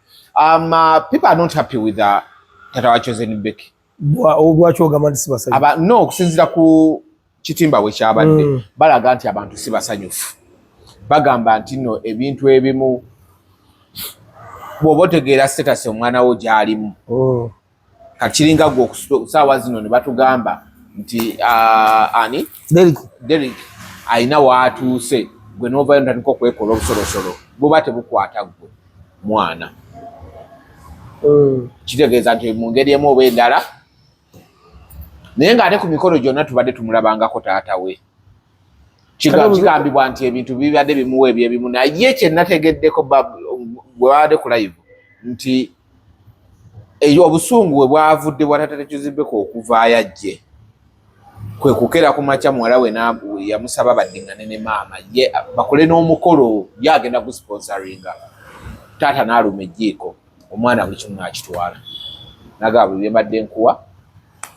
People are not happy with the Tata wa Chosen Becky. Lwaki ogamba nti si basanyufu? No, okusinziira ku kitimba bwe kyabadde, balaga nti abantu si basanyufu. Bagamba nti nno ebintu ebimu bw'oba otegeera status omwana wo gy'alimu. Kati kiringa ggwe saawa zino ne batugamba nti, ani? Derrick. Derrick alina w'atuuse, gwe n'ovaayo n'otandika okwekola obusolosolo, buba tebukwata ggwe mwana. Kitegeeza nti mu ngeri emu oba endala, naye ng'ate ku mikolo gyonna tubadde tumulabangako taata we. Kigambibwa nti ebintu bibadde bimuwa ebyebimu, naye kye nategeddeko bwe babadde ku live nti eyo obusungu bwe bwavudde bwa taata Chosen Becky okuvaayo ajje kwe kukera ku makya muwala we yamusaba baddiŋŋane ne maama ye bakole n'omukolo, ye agenda gusponsoringa. Taata n'aluma ejjiiko, omwana buli kimu n'akitwala, nagamba buli bye mbadde nkuwa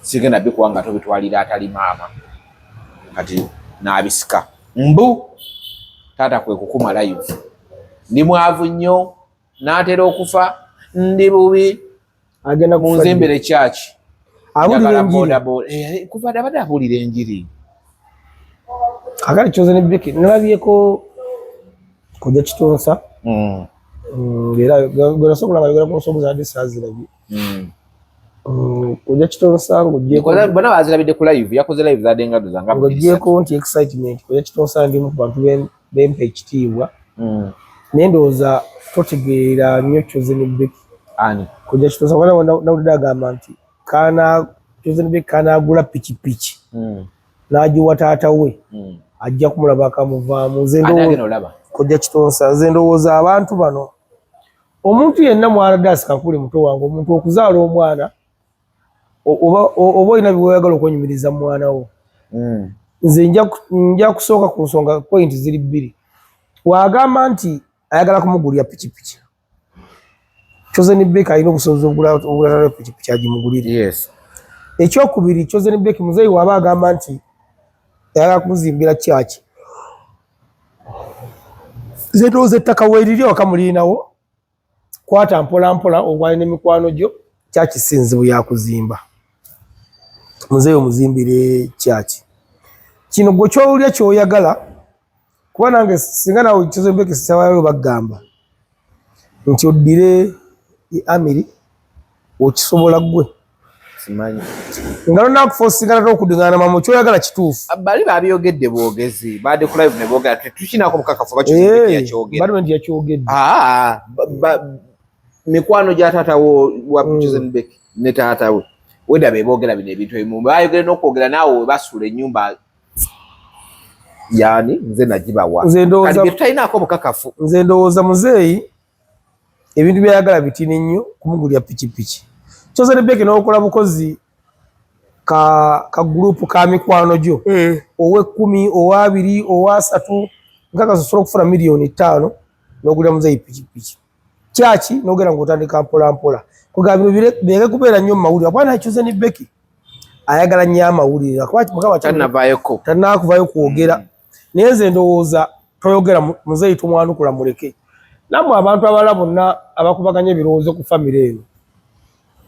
sigenda bikuwa nga tobitwalira atali maama. Kati n'abisika mbu taata kwe kukuma live, ndi mwavu nnyo, n'atera okufa, ndi bubi, agenda munzimbire church. Abuulira enjiri. Eh, kuva dda abadde abuulira enjiri. Akali Chosen Becky nalabyeko Kojja Kitonsa era gwe nasobola nga yogera ku nsonga zadde saazirabye. Kojja Kitonsa ng'ogyeko Bonna bazirabidde ku live, yakoze live zadde nga doza nga ng'ogyeko nti excitement, Kojja Kitonsa ndimu ku bantu bempa ekitiibwa, naye ndowooza totegeera nnyo Chosen Becky. Ani? Kojja Kitonsa, kuba nawulidde agamba nti kana Chosen Becky kanaagula pikipiki n'agiwa taata we, ajja kumulaba akamuvaamu. Nze Ani agenda olaba? Kojja Kitonsa. Nze ndowooza abantu bano, omuntu yenna mwaladde asika muto wange, omuntu okuzaala omwana oba olina byeweyagala okwenyumiriza mu mwana wo. Nze nja kusooka ku nsonga point ziri bbiri. Wagamba nti ayagala kumugulira pikipiki, Chosen Becky alina obusobozi obugula taata pikipiki agimugulire. Ekyokubiri, Chosen Becky muzeeyi waaba agamba nti ayagala kumuzimbira kyaki, nze ndowooza ettaka weeriri awaka mulirinawo, kwata mpola mpola ogwane n'emikwano gyo. Kyaki si nzibu yakuzimba, muzeeyi omuzimbire kyaki kino gwe kyowulira kyoyagala, kuba nange singa nawe Chosen Becky sisawayo bagamba nti oddire Amiri, okisobola ggwe? Simanyi. Nga lunakufa osigala n'okudingana mama kyoyagala kituufu. Bali babyogedde bwogezi, badde ku live ne boogera, tetukinako bukakafu oba Chosen Becky yakyogera. Bali nti yakyogedde. Ah, mikwano gya taata wo wa Chosen Becky ne taata we weda be boogera bino ebintu ebimu, bayogere n'okwogera naawe we basuula ennyumba yani nze nagibawa. Nze ndowooza Kati bye tutalinaako bukakafu. Nze ndowooza muzeeyi ebintu byayagala bitini nnyo kumugulira pikipiki. Chosen Becky n'okola bukozi ka group ka mikwano gyo, ow'ekumi, ow'abiri, ow'asatu, nkakasa osobola okufuna 5 miliyoni n'ogulira muzeeyi pikipiki. Kyaki n'ogenda ng'otandika mpola mpola, kugamba bino bireke kubeera nnyo mu mawulire, kuba naye Chosen Becky ayagala nnyo amawulire, kuba Mukama Tannavaayoko. Tannakuvayo kwogera. Naye nze ndowooza toyogera, muzeeyi tumwanukula muleke. Nammwe abantu abalala bonna abakubaganya ebirowoozo ku famire eno,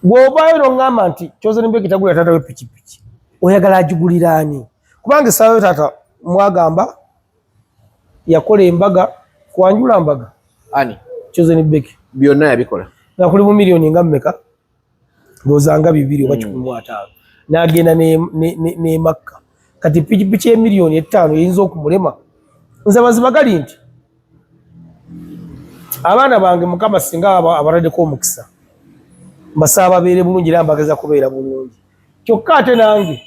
bw'ovaayo n'oŋŋamba nti Chosen Becky tagulira taata we pikipiki, oyagala agigulira ani? Kubanga essaawa yo taata mwagamba yakola embaga, kwanjula mbaga. Ani? Chosen Becky. Byonna yabikola. Nga kuli mu miliyoni nga mmeka, ndowooza nga 200 oba 150, n'agenda ne Makka. Kati pikipiki y'5 miliyoni eyinza okumulema? Nze amazima gali nti abaana bange Mukama singa abataddeko omukisa, mbasaba babeere bulungi era mbageza kubeera bulungi. Kyokka ate nange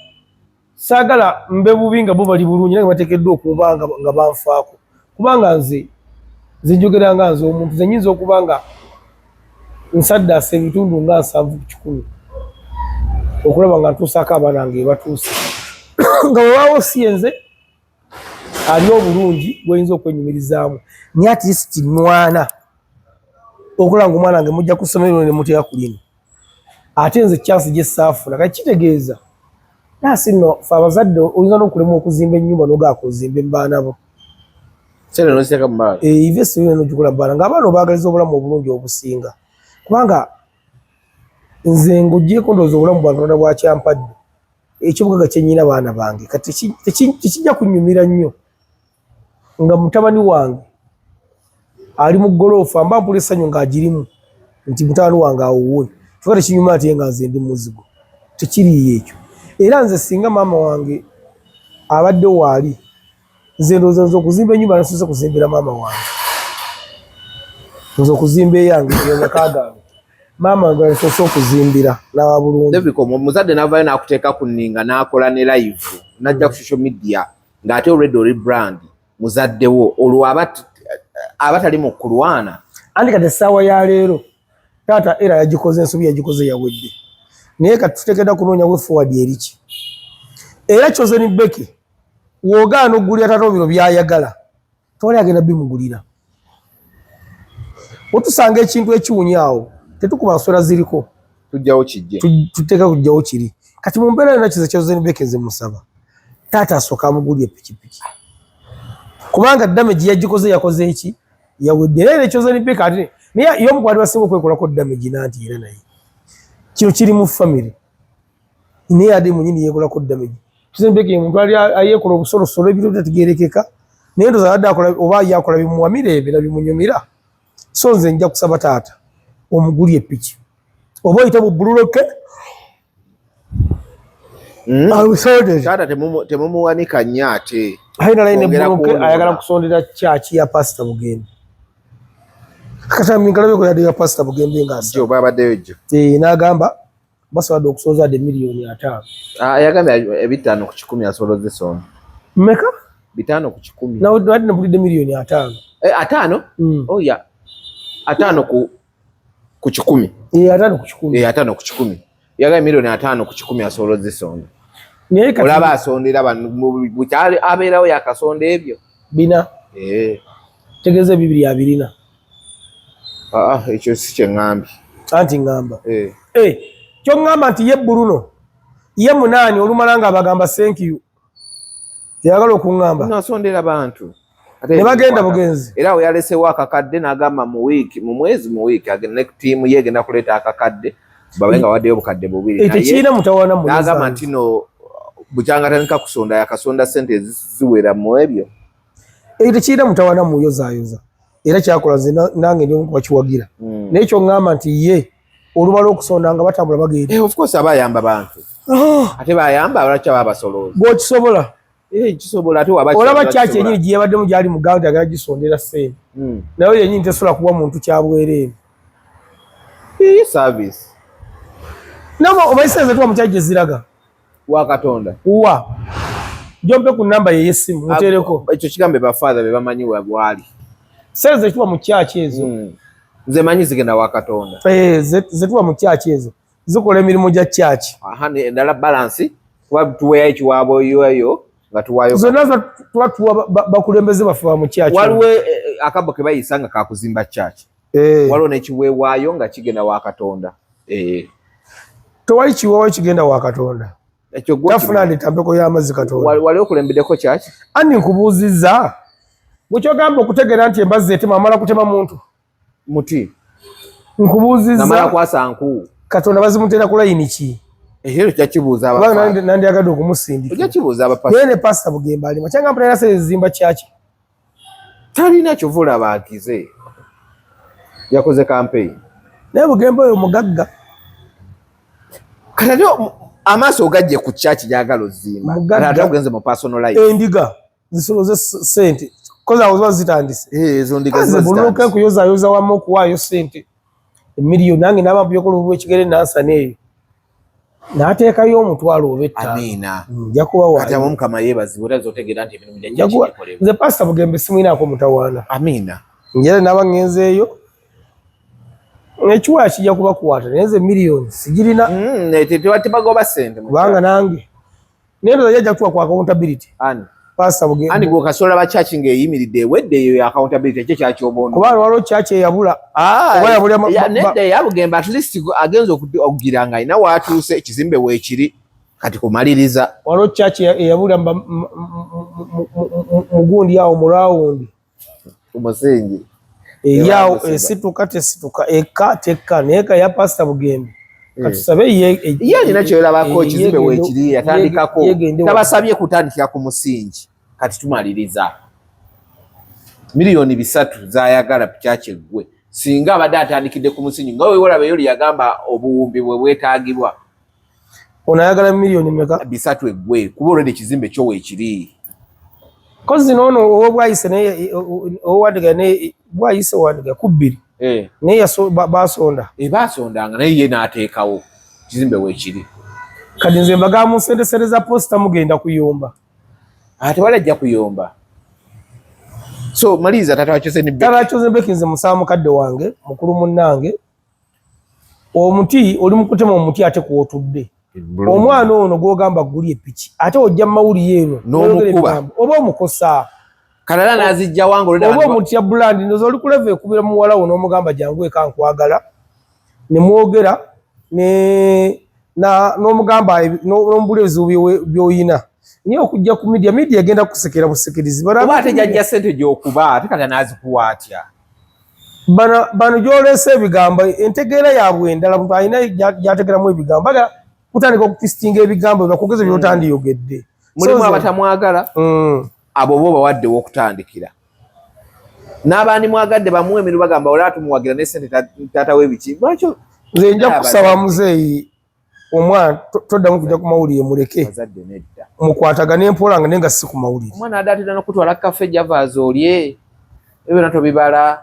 saagala mbe bubi nga bo bali bulungi, nange bateekeddwa okuba nga banfaako, kubanga nze njogera nga nze omuntu, nze nyinza okuba nga nsaddaasa ebitundu nga 70% okulaba nga ntuusaako abaana nga ebatuuse, nga wewaawo si yenze ali obulungi gweyinza okwenyumirizaamu, naye at least nwana okulaba nga omwana wange mujja ku ssomero ne muteeka ku lino, ate nze chance gye saafuna. Kati kitegeeza nasi nno fe abazadde oyinza n'okulemwa okuzimba ennyumba n'ogaaka ozimbe mu baana bo. Sente n'oziteeka mu baana. Invest n'ogikola mu baana, ng'abaana obaagaliza obulamu obulungi obusinga, kubanga nze ng'ogyeko ndowooza obulamu bwa Katonda bwakyampadde, ekyobugagga kye nnyina baana bange. Kati tekijja kunnyumira nnyo nga mutabani wange ali mu goloofa, mba mpula essanyu ng'agirimu nti mutabani wange awuwe, kyokka tekinyuma ate nga nze ndi muzigo, tekiriiyo ekyo. Era nze singa maama wange abadde waali, nze ndowooza nze okuzimba ennyumba nasoose kuzimbira maama wange. Nze okuzimba eyange, amaka gange, maama wange nasoose okuzimbira n'aba bulungi. David, omuzadde n'avaayo n'akuteeka ku nninga n'akola ne live n'ajja ku social media. Ng'ate already oli brand muzaddewo, olwo aba tali mu kulwana. Anti kati essaawa ya leero taata era yagikoze ensobi, yagikoze yawedde, naye kati tuteekeddwa kunoonya way forward eriki. Era Chosen Becky w'ogaana okugulira taata bino byayagala, tewali agenda bimugulira. Wetusanga ekintu ekiwunya awo, tetukuba nswera ziriko. Tujjawo kijje. Tuteeka kujjawo kiri. Kati mu mbeera yonna kiza Chosen Becky, nze musaba taata asooka amugulire pikipiki, kubanga damage yagikoze, yakoze eki, yawedde. Era ne Chosen Becky ate naye y'omu ku bantu basinga okwekolako damage, nanti era naye kino kiri mu family, naye ate munyini yeekolako damage. Chosen Becky ye muntu ali ayeekola obusolosolo, ebintu bitategeerekeka, naye ndowooza abadde akola oba ye akola bimuwa mirembe na bimunyumira. So nze nja kusaba taata omugulye epiki, oba oyite mu bbululoke. Taata temumuwanika nnyo ate. Alina line. Kwongera bbululoke. kwonoona. Ayagala kusondera kyaki ya Pasita Bugembe. Katambi nkalabeko yadde ya Pasita Bugembe ng'asa. Jo babaddeyo jjo. Eh, n'agamba basobodde okusooza adde 5 miliyoni. Ah, yagambye 5 ku 100 asobola ozisonda. Mmeka? 5 ku 100. Nawadde nabulidde 5 miliyoni. Eh, 50? Oh yeah, 50 ku 100. Eh, 50 ku 100. Eh, 50 ku 100. Yagambye 50 miliyoni asobola ozisonda. Naye kati Olaba asondera bano bukyali abeerawo yakasonda ebyo. Bina. Eh. Tegeeza ebibiri abirina. Ah, ah, ekyo si kye ŋŋambye. Anti ŋŋamba. Eh. Eh, kyoŋŋamba nti ye Bruno ye munaani olumala nga abagamba thank you, teyagala okuŋŋamba. Nasondera bantu. Ate Ne bagenda bugenzi. Era we yalesewo akakadde n'agamba mu wiiki, mu mwezi, mu wiiki agenda ne ttiimu ye egenda kuleeta akakadde, babe nga waddeyo 2000. Eh, tekirina mutawaana mu N'agamba nti no bukyanga atandika kusonda yakasonda ssente eziwera mu ebyo. Ekyo tekirina mutawaana muyozaayoza, era kyakola nze nange ndi omu kubakiwagira. Naye kyoŋŋamba nti ye olumala okusonda nga batambula bagenda. Eh, of course aba ayamba bantu. Ate bayamba lwaki aba abasolooza? Gweokisobola. Eh, kisobola ate waba Olaba kyaki yenyini gye yabaddemu gyali muganda agala gisondera ssente, naye yenyini tesobola kuwa muntu kyabwereere. Eh, service. Naye omanyi sente tuwa mu kyaki gye ziraga? Wa Katonda. Wa jompe ku namba ye y'essimu muteereko. Ekyo kigambe bafather be bamanyi wa bwali. Sente zetuwa mu kyaki ezo. Nze manyi zigenda wa Katonda. Eh, zetuwa mu kyaki ezo zikola emirimu gya kyaki. Aha, endala balance kuba tuweeyo ekiwaabo nga tuwaayo. Zonna tuba tuwa bakulembeze baffe ba mu kyaki. Waliwo akabo ke bayisa nga kakuzimba church. Waliwo n'ekiweewaayo nga kigenda wa Katonda. Eh. Tewali kiweewaayo kigenda wa Katonda. Ekyo gwe Tafuna ndetampeko y'amazzi Katonda. Wali okulembeddeko church? Anni nkubuuzizza, gwe kyogamba okutegeera nti embazzi etema amala kutema muntu. Muti. Nkubuuzizza. Namala kwasa nku. Katonda bazimuteera ku layini ki? Ekyo ojja kibuuza Kubanga abafa. Nandyagadde okumusindika. Ojja kibuuza abapasi. Naye ne Pasita Bugembe alima kyangamba talina sente zizimba kyaki. Talina kyova olaba akize. Yakoze campaign. Naye Bugembe oyo mugagga. Kati ate amaaso ogajje ku church gyagala ozimba. Mugagga. Kati ate ogenze mu personal life. Endiga zisoloze sente koza awo ziba zitandise. Eh, ezo ndiga Nze ziba buluka zitandise. nkuyozaayoza wamu okuwaayo sente emiliyoni, nange naba byokola olw'ekigere nansana eyo n'ateekayo 5 oba 5. Amiina. Nja kuba Kati abo waayo. Mukama yeebazibwe era zotegeera nti emirimu gya Nja church kuba gikolebwa. nze Pasita Bugembe simwinaako mutawaana. Amiina. Njera naba ŋŋenzeeyo ekiwaya kijja kubakwata, naye nze miliyoni sigirina. Tebagoba ssente mu Kubanga church. nange naye ndowooza jajja kutuwa ku accountability. Ani? Pasita Bugembe. Ani gwe kasola ba church ng'eyimiridde ewedde eyo ya accountability ekyo kyakyoboona. Kuba waliwo church eyabula. Ah, Oba yabulya nedda eya Bugembe at least agenza okugira nga alina waatuuse, ekizimbe weekiri kati kumaliriza. Waliwo church eyabula mugundi awo mu rawundi. Ku musingi. Eryawo esituka tesituka, eka tekka, naye ka ya Pasita Bugembe katusabe ye. Ye alina kyerabako, ekizimbe weekiri yatandikako, tabasabye kutandikira ku musingi, kati tumaliriza. 3 miliyoni zayagala kyakyeggwe. Singa abadde atandikidde ku musingi nga wewolaba eyo yagamba obuwumbi bwe bwetaagibwa. Ono ayagala miliyoni meka? 3 eggwe, kuba olwedde ekizimbe kyo weekiri. Kozi noono owobwayise naye owandiga naye bwayise wandiga ku bbiri. Naye basonda. Basondanga naye ye n'ateekawo kizimbe weekiri. Kati nze mbaga mu sente sente za posita mugenda kuyomba. Ate wala ajja kuyomba. So maliriza tata wa Chosen Becky. Tata wa Chosen Becky nze musaba mukadde wange mukulu munnange omuti oli mukutema omuti ate kwotudde omwana ono gwogamba guli epiki ate ojja mumawulire eno n'omukuba oba omukosa kalala nazijja wange oba omutya brand ndoza oli kuleva ekubira muwala wo n'omugamba jangu eka nkwagala ne mwogera ne n'omugamba n'omubula ebizibu by'oyina naye okujja ku media media egenda kusekera busekerizi oba ate jajja sente gy'okuba ate kati anazikuwa atya bano bano gy'oleese ebigambo entegeera yaabwe endala muntu alina gy'ategeramu ebigambo baga kutandika okutisitinga ebigambo bakugeze by'otandiyogedde mulimu abatamwagala abo bo bawadde w'okutandikira n'abandi mwagadde bamuwe emirimu bagamba olaba tumuwagira ne sente taata w'ebiki lwaki nze nja kusaba muzeeyi omwana toddamu kujja ku mawulire muleke mukwatagane mpola nga naye nga si ku mawulire omwana adde atera n'okutwala kafe javas olye ebyo byonna tobibala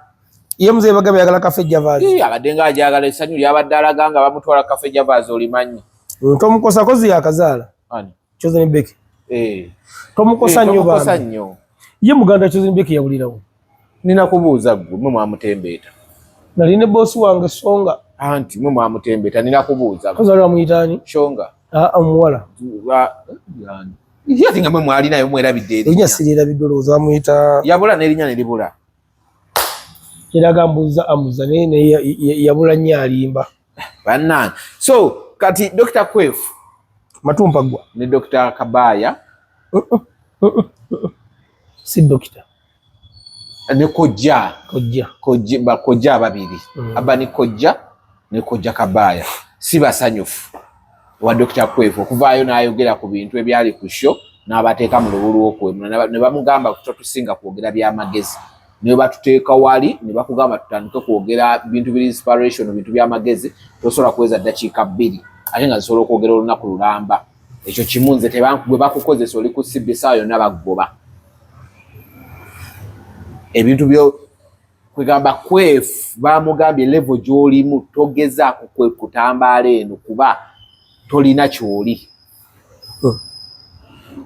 ye muzeeyi bagamba yagala kafe javas abadde nga ajagala essanyu lyabadde alaga nga bamutwala kafe javas olimanyi tomukosa kozi yakazaala Chosen Becky. Eh. Tomukosa nnyo bambi. Nnyo. Ye muganda Chosen Becky yawulirawo. Nina kubuuza ggwe mwe mwamutembeeta. Nali ne boss wange Songa. Anti mwe mwamutembeeta nina kubuuza. Kozi wali bamuyita ani? Shonga. Ah, omuwala. Yani. Ye ate nga mwe mwali naye mwerabidde erinnya. Erinnya siryerabidde olowooza bamuyita. Yabula n'erinnya ne libula. Kiraga mbuuza amuza naye naye yabula nnyo alimba. Bannange. So kati Dr. Kwefu Matumpa gwa ne Dr. Kabaya si dokita ne kojja kojja kojja bakojja ababiri Abani kojja ne kojja Kabaya si basanyufu wa Dr. Kwefu okuvaayo n'ayogera ku bintu ebyali ku show n'abateeka mu lubu lw'okuwemula ne bamugamba totusinga kwogera by'amagezi ne batuteeka wali ne bakugamba tutandike kwogera bintu biri inspiration bintu by'amagezi tosobola kuweza ddakiika bbiri ate nga zisobola okwogera olunaku lulamba ekyo kimu nze gwe bakukozesa oli ku sibbi essaawa yonna baggoba ebintu byo kwegamba Kwefu bamugambye level gy'olimu togezaako kutambaala eno kuba tolina ky'oli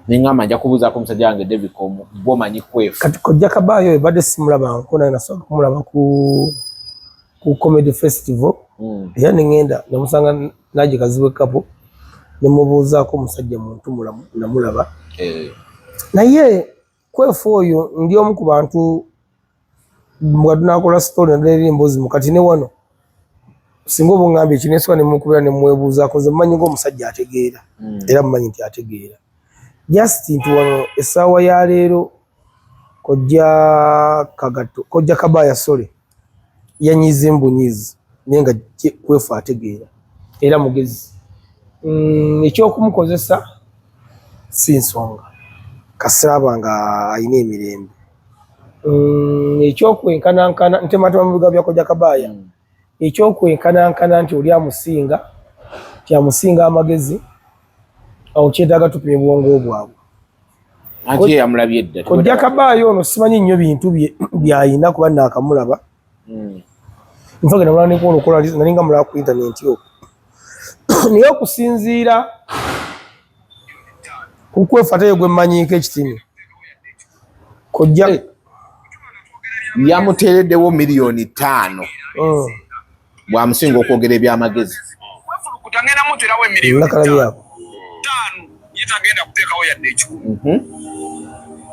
nengamba nja kubuuzaako omusajja wange David Komu gwomanyi Kwefu kati kojja Kabaayo ebadde simulabangako naye nasooka kumulaba ku comedy festival era nengenda namusanga naje Kazibwe Kapo nemubuuzaako omusajja muntu mulamu namulaba naye Kwefu oyo ndi omu ku bantu nga tunakola story naddala eri emboozi mu kati ne wano singa oba ongambye kino ensobola ne mukubira ne mwebuuzaako nze mmanyi ng'omusajja ategeera era mmanyi nti ategeera just nti wano essaawa ya leero kojja Kagatto kojja Kabaya sorry yanyize mbunyizi naye nga Kwefu ategeera era mugezi ekyokumukozesa si nsonga kasita aba nga alina emirembe ekyokwenkanankana ntematema mu bigambo bya kojja Kabaya ekyokwenkanankana nti oli amusinga nti amusinga amagezi awo kyetaaga tupime bwongo bwabwe anti yamulabye dda kojja Kabaya ono simanyi nnyo bintu byayina kuba naakamulaba nfage namulaba neko olukola nalinga mulaba ku intaneti okwo naye okusinziira ku Kwefu ate ye gwe mmanyiiko ekitini kojja yamuteereddewo 5,000,000 bw'amusinga okwogera ebyamagezi nakalabyako ye tagenda kuteekawo yadde ekikumi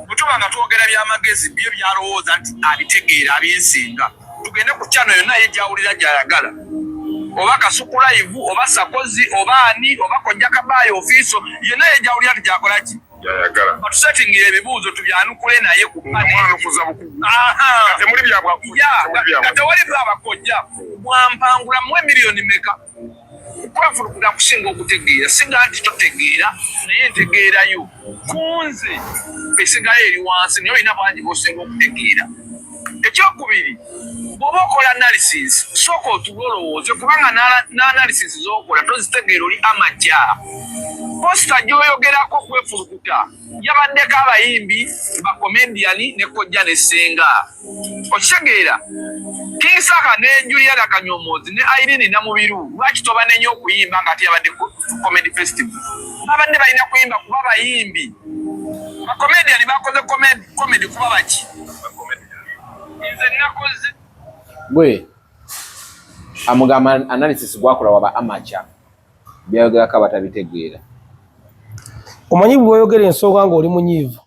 bwe tuba nga twogera byamagezi byo byalowooza nti abitegeera abinsinga tugende ku channel yonna ye gyawulira gyayagala oba Kasuku Live oba Sakozi oba ani oba kojja Kabaya ofiiso yenna ye gyawulira nti gyakola ki batusetingira ebibuuzo tubyanukule naye ku nga tewali byabakojja bwampangula muwe miliyoni meka kwefulukuta kusinga okutegeera singa nti totegeera naye ntegeerayo kunze esigayo eri wansi naye olina bangi bosinga okutegeera ekyokubiri bw'oba okola analysis sooka otule olowooze kubanga n'analysis z'okola tozitegeera oli amajja posita gy'oyogerako kwefulukuta yabaddeko abayimbi bakomediani ne kojja ne ssenga okitegeera King Saka ne Juliana Kanyomozi ne Irene Namubiru lwaki tobanenya okuyimba nga ate yabadde ku comedy festival babadde balina kuyimba kuba bayimbi Bakomedian bakoze comedy kuba baki? Nze nakoze gwe amugamba analysis gwakola waba amateur, byayogerako abatabitegeera. Omanyi bw'oyogera ensonga ng'oli munyiivu,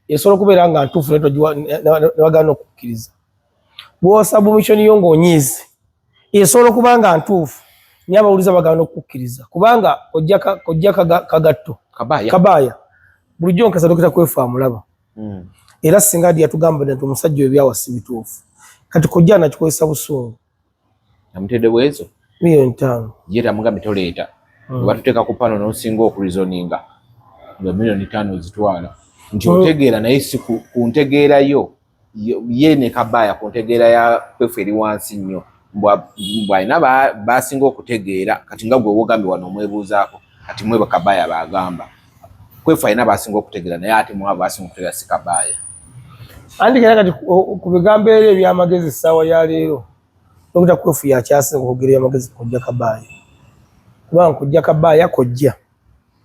esobola okubeera nga ntuufu naye ne bagaana okukkiriza. Bw'osubmission yo ng'onyiize, esobola okuba nga ntuufu naye abawuliza bagaana okukkiriza, kubanga ojja kagatto Kabaaya. Kabaaya bulijjo nkasa Dokita Kwefu amulaba. Era singa adi yatugamba nti omusajja oyo byawa si bituufu, kati kojja anakikozesa busungu. Amutedde bwezo 5 million. Ye tamugambye toleeta. Batuteeka ku pano n'osinga okureasoninga nga 5 million ozitwala nti otegeera, naye si ku ntegeerayo ye ne Kabaaya, ku ntegeera ya Kwefu eri wansi nnyo. Mbwalina basinga okutegeera. Kati nga gwe wogambye wano omwebuuzaako, kati mwe Kabaaya bagamba Kwefu alina basinga okutegeera, naye ate mwabo basinga okutegeera si Kabaaya. Anti kera kati ku bigambo eri ebyamagezi essaawa ya leero, Dokita Kwefu yakyasinga okwogera ebyamagezi kojja Kabaaya, kubanga kojja Kabaaya kojja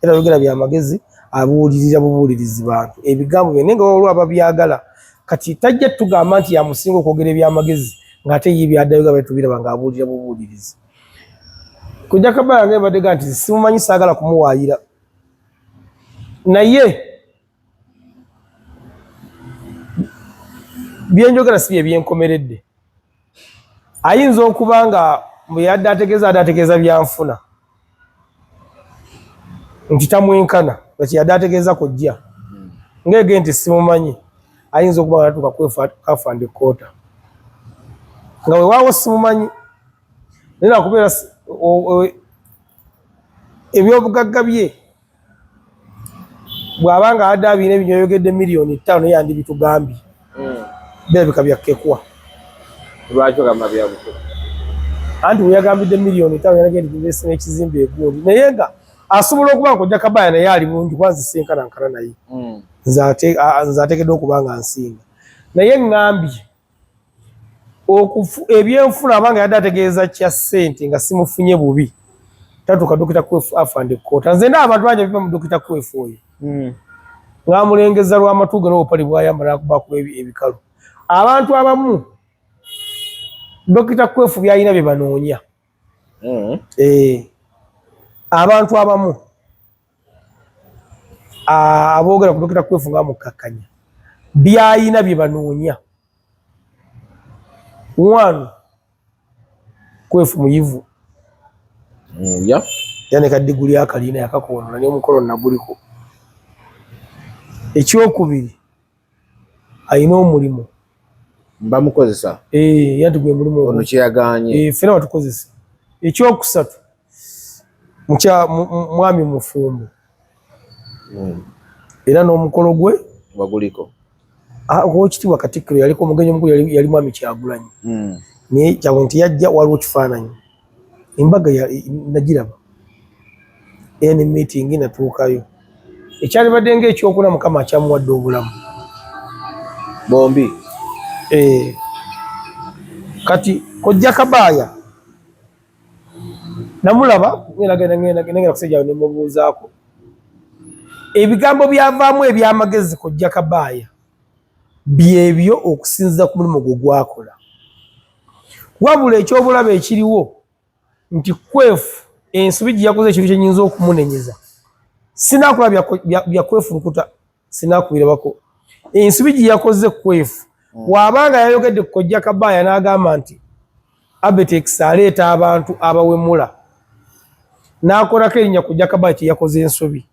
era ayogera byamagezi, abuulirira bubuulirizi bantu ebigambo bye, naye nga waliwo ababyagala. Kati tajja tugamba nti yamusinga okwogera ebyamagezi ng'ate ye byaddayo gaba tubiraba ng'abuulira bubuulirizi. Kojja Kabaaya nga mbadde ga nti simumanyi, saagala kumuwaayira, naye byenjogera si bye byenkomeredde. Ayinza okuba nga bwe yadde ategeeza, adde ategeeza byanfuna nti tamwenkana, nga kyeyadde ategeeza kojja ngege nti simumanyi. Ayinza okuba nga natuuka kwefafande koota nga wewaawo simumanyi, naye nakubeera ebyobugagga bye bw'aba nga adde abina ebinyoyogedde 5 million yandibitugambye. Birabika byakkekwa. Lwaki ogamba byabuto? Anti weyagambidde 5 million yalagenda n'ekizimbe egundi, naye nga asobola okuba nga kojja Kabaya naye ali bulungi, kuba nze sinkanankana naye. Nze ateekeddwa okuba nga nsinga, naye ŋŋambye ebyenfuna abanga yadde ategeeza kya ssente nga simufunye bubi, tatuuka Dokita Kwefu afande koota. Nze ndaba abantu bangi biva mu Dokita Kwefu oyo ng'amulengeza lw'amatu ge n'obupale bwayambala nakubakuba ebikalu. Abantu abamu Dokita Kwefu byalina bye banoonya. Eh, abantu abamu aboogera ku Dokita Kwefu nga mukkakkanya byayina bye banoonya. One, Kwefu muyivu. Era ne kadiguli akalina yakakoonona n'omukolo naguliko. Ekyokubiri, alina omulimu. Bamukozesa. Eh, yanti gwe mulimu. Ono kyeyaganye. Eh, ffena batukozesa. Ekyokusatu, mwami mufumbo. Era n'omukolo gwe waguliko. Owekitiibwa Katikkiro yaliko omugenyi omukulu, yali mwami Kyagulanyi. Naye Kyagulanyi teyajja, waliwo kifaananyi embaga nagiraba era ne meeting natuukayo. Ekyalibadde ngaekyokuna, Mukama akyamuwadde obulamu. Bombi. Eh, kati kojja Kabaaya namulaba ngenda kusajja nemubuuzaako ebigambo byavaamu ebyamagezi. Kojja Kabaaya byebyo okusinziira ku mulimu gwe gwakola. Wabula ekyobulabe ekiriwo nti Kwefu ensobi gye yakoze, ekintu kyenyinza okumunenyeza, sinakola bya Kwefu lukuta, sinakubirabako ensobi gye yakoze Kwefu. Bw'abanga yayogedde ku kojja Kabaaya n'agamba nti Abetex aleeta abantu abawemula n'akolako erinnya, kojja Kabaaya kye yakoze ensobi,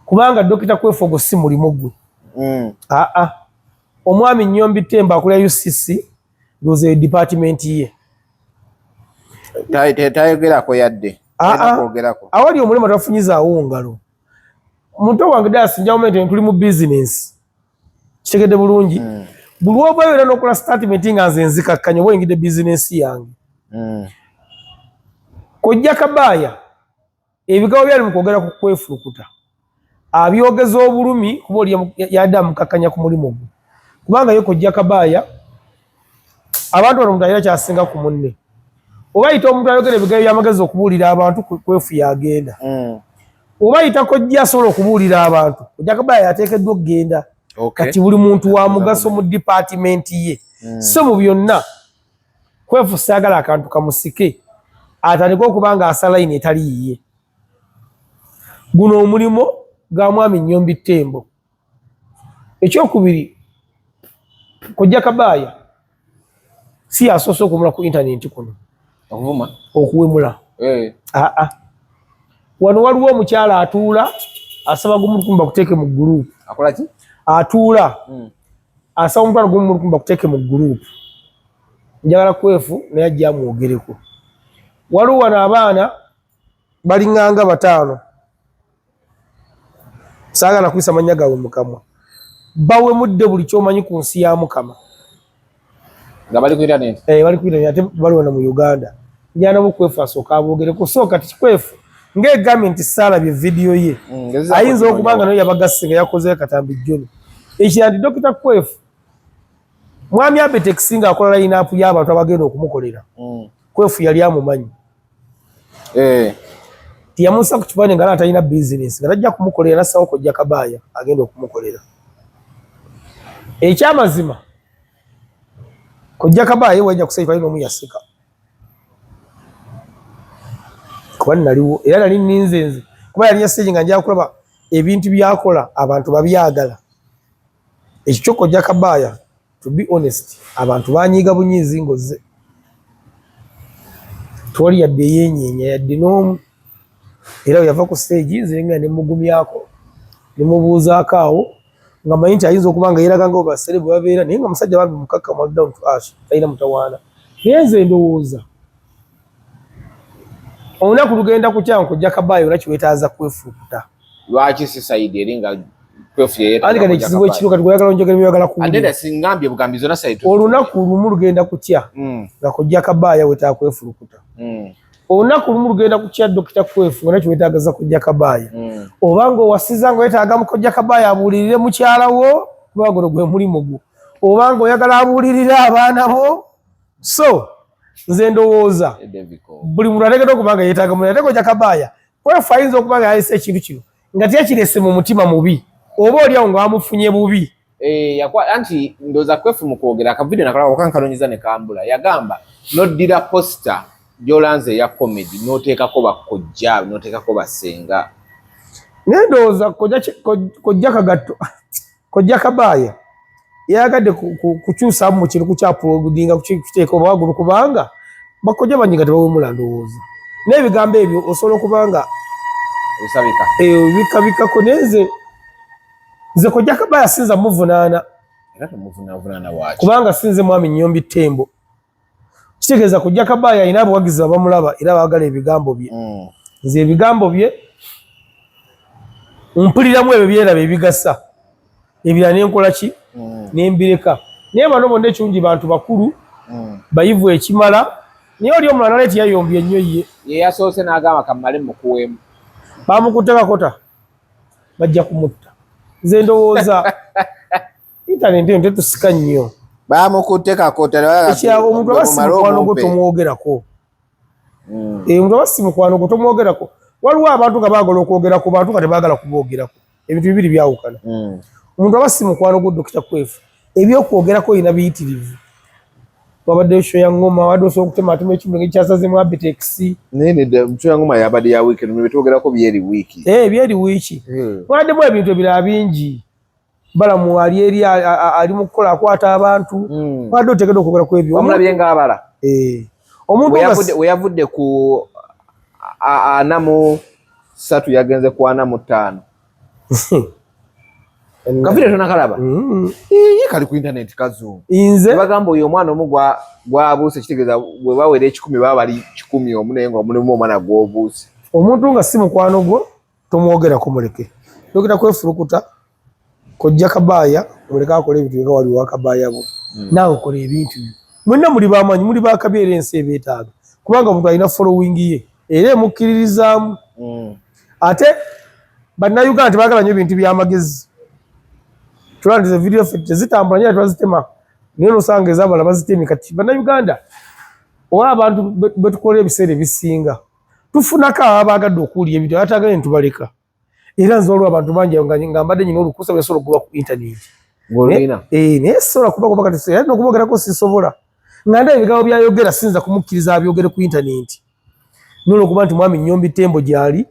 kubanga Dokita Kwefu ogwo si mulimu gwe. Aa, omwami Nyombi Temba akulira UCC, ndowooza eyo department ye. Tayogerako yadde. Kwogerako. Awali omulimu tafunyizaawo ngalo. Muto wange dasi njawumente tuli mu business, kitegedde bulungi. Buli lwovayo era n'okola statement nga nze nzikakkanya oba oyingidde bizinensi yange. Kojja Kabaaya ebigambo byali mu kwogera ku kwefulukuta abyogeza obulumi, kuba oli yadde amukakkanya ku mulimu gwe, kubanga ye kojja Kabaaya abantu bano omuntu alina kyasinga ku munne, oba yita omuntu ayogera ebigambo by'amagezi okubuulira abantu, Kwefu yagenda. Oba ayita kojja asobola okubuulira abantu, Kojja Kabaaya yateekeddwa okugenda. Kati buli muntu wa mugaso mu dipaatimenti ye. So mu byonna Kwefu saagala akantu kamusike atandike okuba nga asa layini etali yiye. Guno omulimu ga mwami Nyombi Ttembo. Ekyokubiri, Kojja Kabaaya si yasoose okuwemula ku intanenti kuno. Okuvuma? Okuwemula. Eh. Aa. Wano waliwo omukyala atuula asaba gumu lukumi bakuteeke mu gurupu. Akola ki? Atuula asaba 10,000 bakuteeke mu gurupu. Njagala Kwefu naye ajja amwogereko. Waliwo wano abaana balinganga 5, saagala kuyisa mannya gaabwe mu kamwa, bawemudde buli kyomanyi ku nsi ya Mukama. Nga bali ku internet? Bali ku internet, ate bali wano mu Uganda. Njagala nabo Kwefu asooke aboogereko. So kati Kwefu ng'egambye nti saalabye vidiyo ye, ayinza okuba nga naye yabagasse nga yakozeyo katambi jjono. Ekirala nti Dokita Kwefu, Mwami Abetex ng'akola line-up y'abantu abagenda okumukolera, Kwefu yali amumanyi. Tiyamussa ku kipande nga talina bizinesi, nga tajja kumukolera, nassawo Kojja Kabaaya agenda okumukolera. Ekyamazima Kojja Kabaaya ye wajja kusayika n'omu yaseka, kuba naliwo era nali nninze nze, kuba yali stage nga nja kulaba ebintu byakola abantu babyagala. Ekyo kyo Kojja Kabaaya, to be honest, abantu banyiiga bunyiizi ng'ozze. Tewali yadde eyeenyeenya yadde n'omu. Era bwe yava ku stage nze nga ne mugumyako, ne mubuuzaako awo, nga mmanyi nti ayinza okuba nga yeeraga nga baserebu bwe babeera, naye nga musajja bambi mukakkamu, ali down to earth, talina mutawaana. Naye nze ndowooza olunaku lugenda kukya Kojja Kabaaya olwa kiwetaaza kwefurukuta. Lwaki si side eri nga Kwefu ye Anti kati ekizibu ekiriwo kati gweyagala onjogere by'oyagala kuwulira. Ate singambye bugambi zonna side. Olunaku lumu lugenda kukya nga Kojja Kabaaya wetaaga kwefurukuta. Olunaku lumu lugenda kukya Dokita Kwefu nga nakyo wetaagaza Kojja Kabaaya. Oba ng'owasiza nga wetaaga mu Kojja Kabaaya abuulirire mukyala wo, kuba guno gwe mulimu gwo. Oba ng'oyagala abuulirire abaana bo. So nze ndowooza buli muntu ateekeddwa okuba nga yeetaaga munne. Ate Kojja Kabaaya, Kwefu ayinza okuba nga yalese ekintu kino nga teyakirese mu mutima mubi, oba oli awo nga bamufunye bubi. Anti ndowooza Kwefu mu kwogera akavidiyo nakalaba okankanonyiza ne kambula, yagamba n'oddira posita gy'olanze eya comedy n'oteekako bakojja n'oteekako basenga. Naye ndowooza Kojja Kagatto, Kojja Kabaaya yayagadde kukyusaamu mu kintu kukyapulodinga kuteeka oba waggulu, kubanga bakojja bangi nga tebawemula ndowooza. N'ebigambo ebyo osobola okuba nga ebisabika. Ebikabikako. Naye nze Kojja Kabaaya sinza muvunaana. Era tomuvunaana waaki? Kubanga sinze mwami Nyombi Ttembo. Kitegeeza Kojja Kabaaya alina abawagizi abamulaba era baagala ebigambo bye. Nze ebigambo bye mpuliramu ebyo byeraba ebigasa, ebirala nenkola ki nembireka. Naye bano bonna ekirungi bantu bakulu, bayivu ekimala. Naye oli omulala naye tiyayombye nnyo ye. Ye yasoose n'agamba kammale mukuweemu. Bamukutte kakota, bajja kumutta. Nze ndowooza intanenti eno tetusika nnyo. Bamukutte kakota. Ekyabo omuntu aba si mukwano gwo tomwogerako. Omuntu aba si mukwano gwo tomwogerako. Waliwo abantu nga baagala okwogera ku bantu nga tebaagala kuboogerako. Ebintu bibiri byawukana. Omuntu aba si mukwano gwo Dokita Kwefu, ebyokwogerako olina biyitirivu. Wabaddeyo show ya ngoma, wabadde osobola okutematema ekimu ng'ekyasazemu Abitex. Naye nedda, show ya ngoma yabadde ya weekend, bye twogerako byeri wiiki. Byeri wiiki. Mwabaddemu ebintu ebirala bingi. Balamu ali eri ali mu kukola akwata abantu. Wabadde oteekeddwa okwogera ku ebyo. Wamulabye ng'abala. Omuntu We yavudde ku 43 yagenze ku 45. Kavire tonakalaba? Iye kali ku internet kazu. Nze bagamba oyo omwana omu gwabuuse, kitegeeza bwe bawera 100 baba bali 101, naye nga omulimu omwana gw'obuuse. Omuntu nga si mukwano gwo tomwogerako, muleke. Dokita Kwefurukuta, Kojja Kabaaya muleke akole ebintu nga wali wa Kabaaya bo. Naawe okola ebintu byo. Mwenna muli bamanyi, muli bakabi era ensi ebeetaaga. Kubanga omuntu alina following ye era emukkiririzaamu. Ate bannayuganda tebaagala nnyo bintu by'amagezi. Tulaba nti video ffe tezitambula nnyo, twazitema, naye nosanga ez'abalala bazitemye. Kati bannayuganda oba abantu betukolera ebiseera ebisinga tufunako ababa baagadde okuwulira ebintu, abataagadde ne tubaleka. Era nze waliwo abantu bangi nga mbadde nyina olukusa lwesobola okuba ku intaneti naye sisobola kuba kuba kati era nokubogerako sisobola nga ndaba ebigambo byayogera siyinza kumukkiriza abyogere ku intaneti nolwokuba nti mwami Nyombi Tembo gyali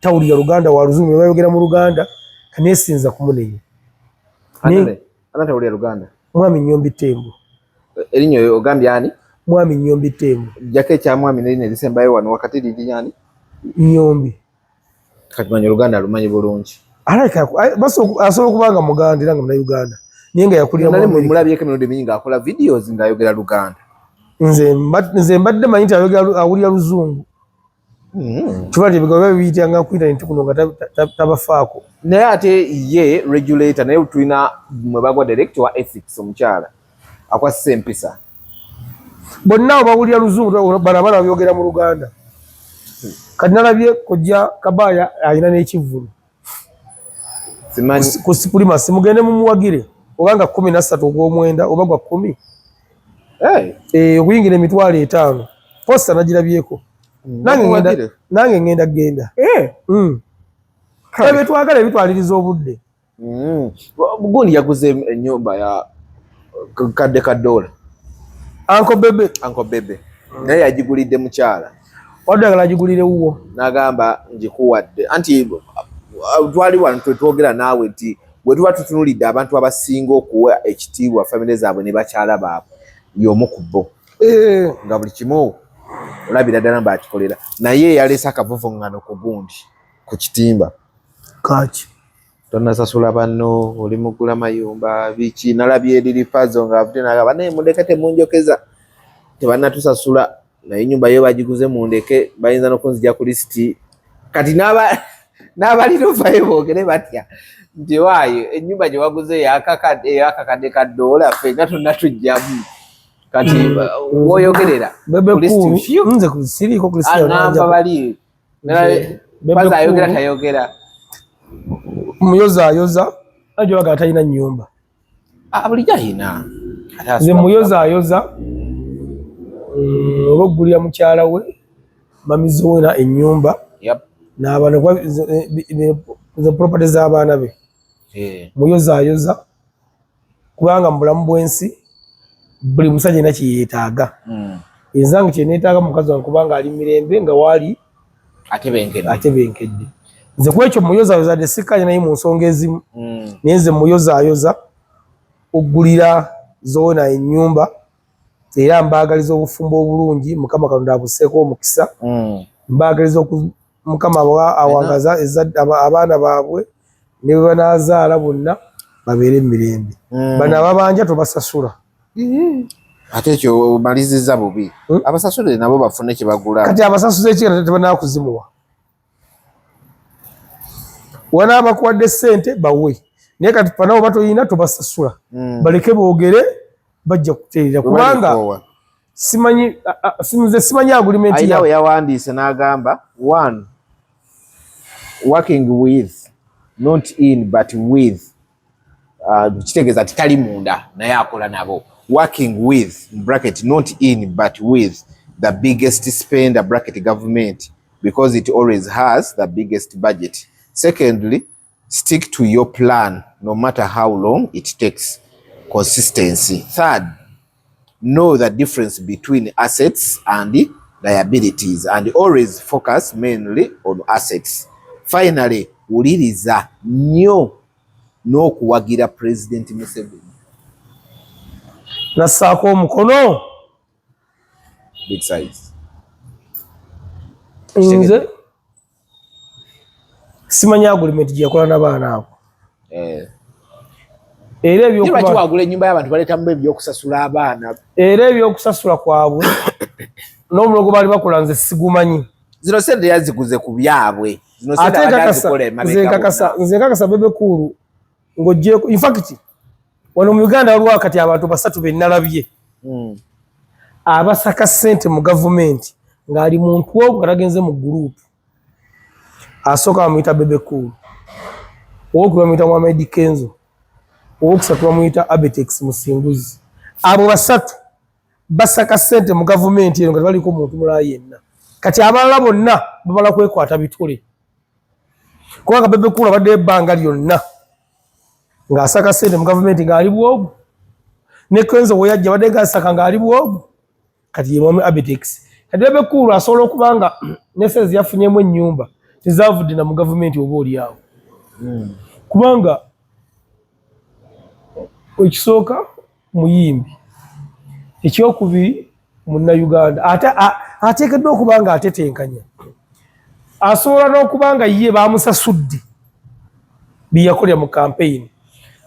tawulira Luganda wa Luzungu bayogera mu Luganda naye siyinza kumunenya. Anatawulira Luganda mwami Nyombi Tembo erinnya ogambye ani? Mwami Nyombi Tembo. Jjako ekya mwami n'erinnya erisembayo wano wakati liri ani? Nyombi. Kati manyi Oluganda alumanyi bulungi. Alabika asobola okuba nga Muganda era nga Munnayuganda naye nga yakulira mu Amerika. Mulabyeko emirundi mingi ng'akola videos ng'ayogera Luganda. Nze mbadde manyi nti awulira Luzungu. Kiba nti ebigambo biba biyitanga ku internet kuno nga tabafaako. Naye ate ye regulator naye tulina mwe bagwa director wa ethics omukyala akwasisa empisa. Bonna abo bawulira Luzungu bano abaana babyogera mu Luganda. Kati nalabye kojja Kabaya alina n'ekivvulu ku Supremacy, mugende mumuwagire oba nga 13 ogw'omwenda oba gwa 10 okuyingira 50,000 posta nagirabyeko. Nange ngenda genda. Ebyo twagala ebitwaliriza obudde. Gundi yaguze ennyumba ya kadde ka dola. Uncle Bebe. Uncle Bebe. Naye yagigulidde mukyala. Wadde ayagala agigulire wuwo. N'agamba ngikuwadde. Anti twali wano twetwogera naawe nti bwe tuba tutunulidde abantu abasinga okuwa ekitiibwa famire zaabwe ne bakyala baabwe y'omu ku bo. Nga buli kimu olabira ddala mbaakikolera. Naye yaleese akavuvuŋŋano ku gundi ku kitimba. Kaki? Tonasasula banno oli mugula mayumba biki nalabye eriri pazo ng'avudde n'agamba naye mundeke temunjokeza tebannatusasula naye ennyumba yo bagiguze mundeke bayinza n'okunzija ku lisiti kati n'abalina ovayo boogere batya nti waayo ennyumba gye waguze eyakakadde ka ddoola ffe nga tonnatugyamu kati woyogerera nze siriiko ku lisiti agamba bali pazo ayogera tayogera muyozaayoza ajobaga talina nnyumba. Bulijjo ayina. Nze muyozaayoza oba okugulira mukyala we mami Zowena ennyumba n'abaana ze property z'abaana be. Muyozaayoza kubanga mu bulamu bw'ensi buli musajja alina kye yeetaaga. Enzange kye neetaaga mukazi wange kubanga ali mirembe nga waali atebenkedde. Nze ku ekyo muyozaayoza dde sikkanya naye mu nsonga ezimu naye nze muyozaayoza okugulira Zowena ennyumba era mbaagaliza obufumbo obulungi Mukama Katonda abusseeko omukisa. Mbaagaliza Mukama awangaza abaana baabwe ne bwe banaazaala bonna babeere emirembe. Bano ababanja tobasasula. Ate ekyo omalizizza bubi. Abasasulire nabo bafune kye bagula. Kati abasasuza eki tebanaakuzimuwa. Wanaaba bakuwadde ssente bawe naye kati fana oba toyina tobasasula. Baleke boogere bajja kuteerera kubanga simanyi nze simanyi agreement yaabwe. Yawandiise n'agamba one working with not in but with kitegeeza nti tali munda naye akola nabo working with bracket not in but with the biggest spender bracket government because it always has the biggest budget. Secondly, stick to your plan no matter how long it takes. Consistency. Third, know the difference between assets and liabilities and always focus mainly on assets. Finally, wuliriza nnyo n'okuwagira President Museveni. Nassaako omukono. Big size. Nze simanyi agreement gye yakola n'abaana abo. Era ebyokuba wagula ennyumba y'abantu baleetamu ebyokusasula abaana. Era ebyokusasula kwabwe n'omulogo baali bakola nze sigumanyi. Zino sente yaziguze ku byabwe. Ate nze nkakasa Bebe Cool ng'oggyeeko in fact wano mu Uganda waliwo kati abantu basatu be nalabye abasaka ssente mu gavumenti ng'ali muntu ogu nga tagenze mu gurupu. Asooka bamuyita Bebe Cool, owokubiri bamuyita Mohamed Kenzo, owokusatu bamuyita Abetex Musinguzi. Abo basatu basaka ssente mu gavumenti eno nga tebaliko muntu mulala yenna. Kati abalala bonna bamala kwekwata bitole. Kubanga Bebe Cool abadde ebbanga lyonna ng'asaka ssente mu gavumenti ng'ali bwogu, ne Kenzo we yajja abadde ng'asaka ng'ali bwogu, kati ye mwami Abitex. Kati Bebe Cool asobola okuba nga ne ssente ze yafunyemu ennyumba tezaavudde na mu gavumenti oba oli awo. Kubanga ekisooka muyimbi, ekyokubiri munnayuganda, ate ateekeddwa okuba nga atetenkanya. Asobola n'okuba nga ye bamusasudde bye yakolera mu kampeyini,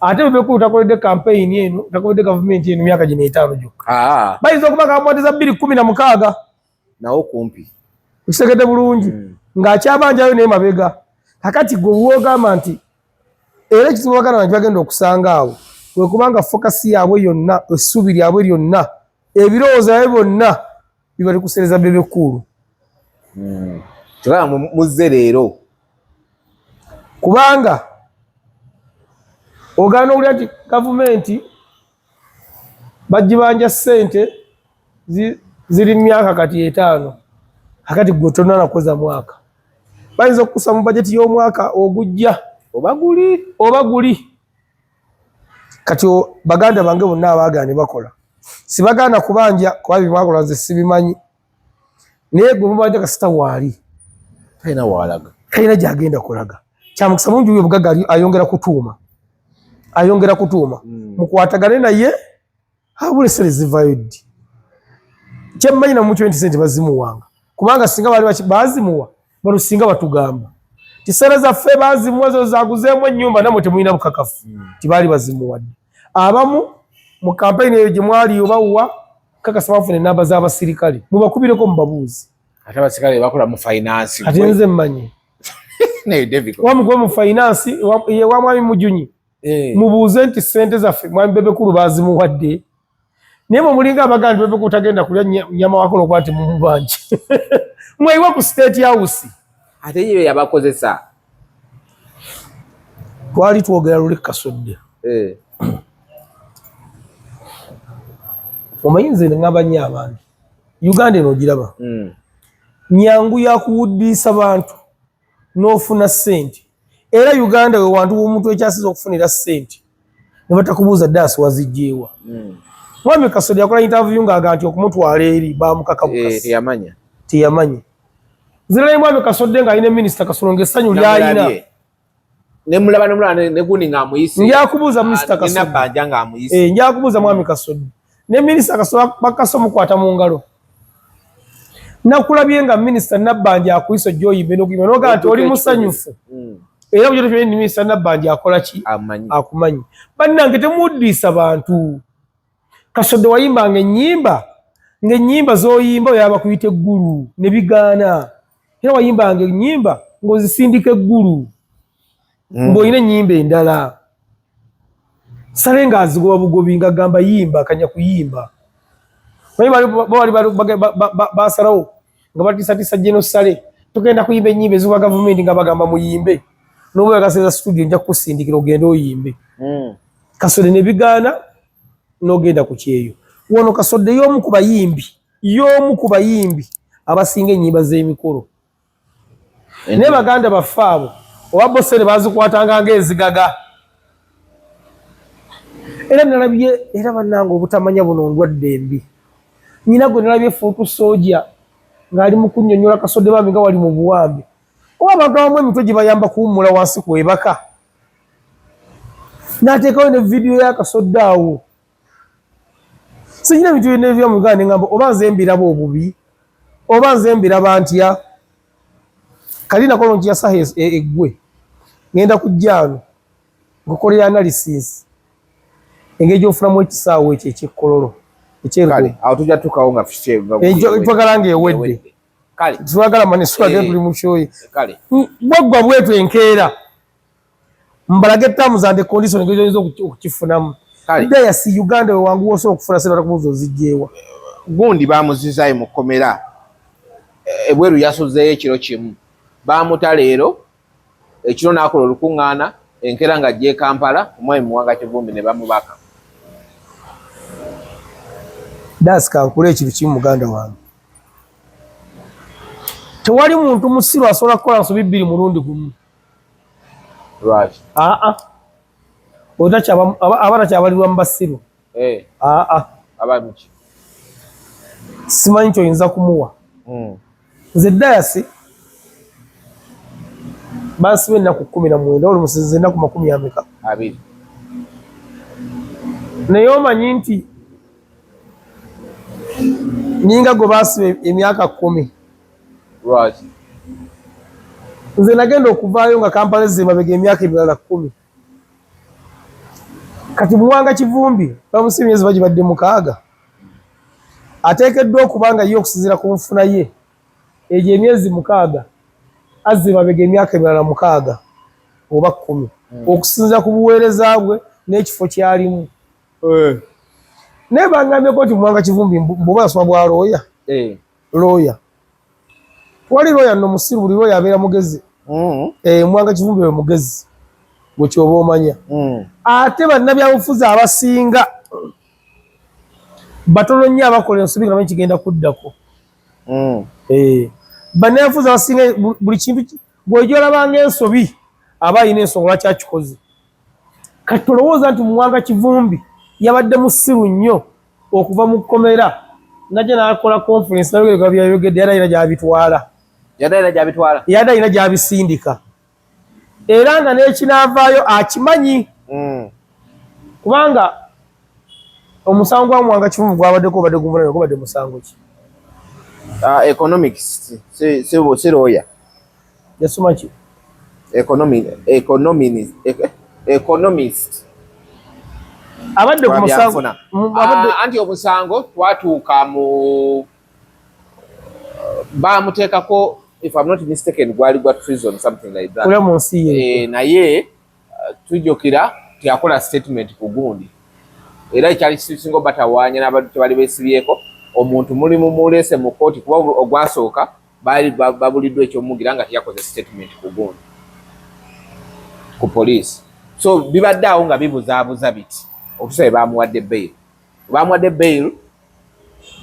ate Bebe Cool takoledde kampeyini eno, takoledde gavumenti eno myaka gino 5 gyokka. Bayinza okuba nga bamuwadde za 2016. Nawo kumpi. Okitegedde bulungi. Ng'akyabanjayo naye mabega. Kakati gwe w'ogamba nti era ekizibu baganda bange bagenda okusanga awo kwe kubanga fokasi yaabwe yonna, essuubi lyabwe lyonna, ebirowoozo byabwe byonna biba likusereza Bebe Cool. Kyokka muzze leero. Kubanga ogaana owulira nti gavumenti bagibanja ssente ziri myaka kati 5, kakati gwe tonnana kuweza mwaka. Bayinza okukusa mu bajeti y'omwaka ogujja oba guli. Kati baganda bange bonna abaagala ne bakola, sibagaana kubanja kuba bye mwakola nze sibimanyi, naye gwe mubanja kasita waali talina waalaga, talina gy'agenda kulaga. Kyamukisa mungi oyo obugagga ayongera kutuuma, ayongera kutuuma. Mukwatagane naye abule ssente zivaayo ddi? Kyemmanyi namu kyo nti ssente bazimuwanga, kubanga singa baali bazimuwa bano singa batugamba nti ssente zaffe bazimuwa zo zaguzeemu ennyumba, namwe temulina bukakafu tibaali bazimuwadde. Abamu mu kampeyini eyo gye mwali obawwa kakasa bafuna ennamba z'abasirikale, mubakubireko mubabuuzi. Ate abasirikale bakola mu finance. Ate nze mmanyi. Wamugwe mu finance ye wa mwami Mujunyi. Mubuuze nti ssente zaffe mwami Bebe Cool bazimuwadde. Naye mwe mulinga abagamba nti Bebe Cool tagenda kulya nnyama wakola okuba nti mumubanja. Mweyiwe ku State House. Ate ye yabakozesa. Twali twogera luli Kasodde. Omanyi nze ngamba nnyo abantu. Uganda eno ogiraba. Nyangu ya kuwuddiisa bantu n'ofuna ssente. Era Uganda we wantu w'omuntu ekyasiza okufunira ssente ne batakubuuza ddaasi wazigyewa. Mwami Kasodde yakola interview ng'aga nti okumutwala eri baamukaka bukasi. Teyamanya. Teyamanya. Nze naye Mwami Kasodde ng'alina minisita Kasolo ng'essanyu ly'alina. Nemulaba nemulaba ne gundi ng'amuyise. Nja kubuuza minisita Kasodde. Nabbanja ng'amuyise. Nja kubuuza Mwami Kasodde. Ne minisita Kasolo bakaso mukwata mu ngalo. Nakulabye nga minisita Nabbanja akuyise ojja oyimbe n'okuyimba n'ogamba nti oli musanyufu. Era bulijjo tokimanyi nti minisita Nabbanja akola ki? Akumanyi. Bannange temuddiisa bantu. Kasodde wayimbanga ennyimba ng'ennyimba z'oyimba oyaba bakuyita eggulu ne bigaana. Era wayimbanga ennyimba ng'ozisindika eggulu. Ng'olina ennyimba endala. Sale ng'azigoba bugobi ng'agamba yimba kanya kuyimba. Naye bali basalawo nga batiisatiisa General Sale tugenda kuyimba ennyimba eziwa gavumenti nga bagamba muyimbe. N'oba oyagala studio nja kukusindikira ogende oyimbe. Kasodde ne bigaana n'ogenda ku kyeyo. Wano Kasodde y'omu ku bayimbi, y'omu ku bayimbi abasinga ennyimba z'emikolo. Naye baganda baffe abo oba bo ssente baazikwatanga ng'ezigaga. Era nalabye era bannange obutamanya buno ndwadde embi. Nnyina gwe nalabye Fuutu Sooja ng'ali mu kunnyonnyola Kasodde bambi nga wali mu buwambe. Oba abantu abamu emitwe gibayamba kuwummula wansi kwebaka. N'ateekawo ne vidiyo ya Kasodde awo. Sirina ebintu byonna ebya mu Uganda ne ŋŋamba oba nze mbiraba obubi oba nze mbiraba ntya. Kali nako lonki ya saha eggwe ŋŋenda kujja ano nkukolera analysis engeri gy'ofunamu ekisaawe ekyo eky'ekkololo eky'erugo. Awo tujja tukawo nga twagala ng'ewedde. Twagala manisula gye tuli mu kyoyi. Bwaggwa bwetyo enkeera. Mbalage terms and conditions engeri gy'oyinza okukifunamu. Daya si Uganda we wangu osobola okufuna ssente batakubuuza ozigyewa. Gundi bamuzizaayo mu kkomera ebweru yasuzeeyo ekiro kimu bamuta leero ekiro n'akola olukuŋŋaana enkeera ng'ajja e Kampala omwami Muwanga Kivumbi ne bamubaka. Daasi kankule ekintu kimu muganda wange. Tewali muntu musiru asobola kukola nsobi bbiri mulundi gumu. Lwaki? Aa, aba takyabalirwa mu basiru. Eh. Aa, aba muki? Simanyi kyoyinza kumuwa. Nze Dayasi bansiba ennaku 19, olumusiza ennaku makumi ameka? 20. Naye omanyi nti ninga gwe basiba emyaka 10. Lwaki? Nze nagenda okuvaayo nga Kampala ezza emabega emyaka emirala 10. Kati Muwanga Kivumbi bamusiba emyezi bagibadde 6, ateekeddwa okuba nga ye okusinziira ku nfuna ye egyo emyezi 6 azza emabega emyaka emirala 6 oba 10 okusinziira ku buweereza bwe n'ekifo ky'alimu. Naye bangambyeko nti Muwanga Kivumbi bw'oba yasoma bwa looya, looya wali looya nno musiru, buli looya abeera mugezi. Muwanga Kivumbi we mugezi gwe kyoba omanya. Ate bannabyabufuzi abasinga batono nnyo abakola ensobi nga bamanyi kigenda kuddako. Bannabyabufuzi abasinga buli kintu bw'ojolabanga ensobi aba alina ensonga lwaki akikoze. Kati tolowooza nti Muwanga Kivumbi yabadde musiru nnyo okuva mu kkomera najja n'akola conference nayogera byayogedde, yadde alina gy'abitwala. Yadde alina gy'abitwala. Yadde alina gy'abisindika. Era nga n'ekinaavaayo akimanyi. Kubanga omusango gwa Muwanga Kivumbi gwabaddeko obadde gumulala, gubadde musango ki? Economics, si lawyer. Yasoma ki? Economist. Abadde ku musango. Anti omusango twatuuka mu bamuteekako, if I'm not mistaken, gwali gwa treason, something like that. Kulya mu nsi ye. Naye tujjukira teyakola statement ku gundi, era ekyali kisinga obatawaanya n'abantu tebali beesibyeko omuntu mulimu muleese mu kkooti, kuba ogwasooka baali babuliddwa ekyomugira nga teyakoze statement ku gundi ku poliisi. So bibadde awo nga bibuzaabuza biti okutuusa bwe bamuwadde bail. Bamuwadde bail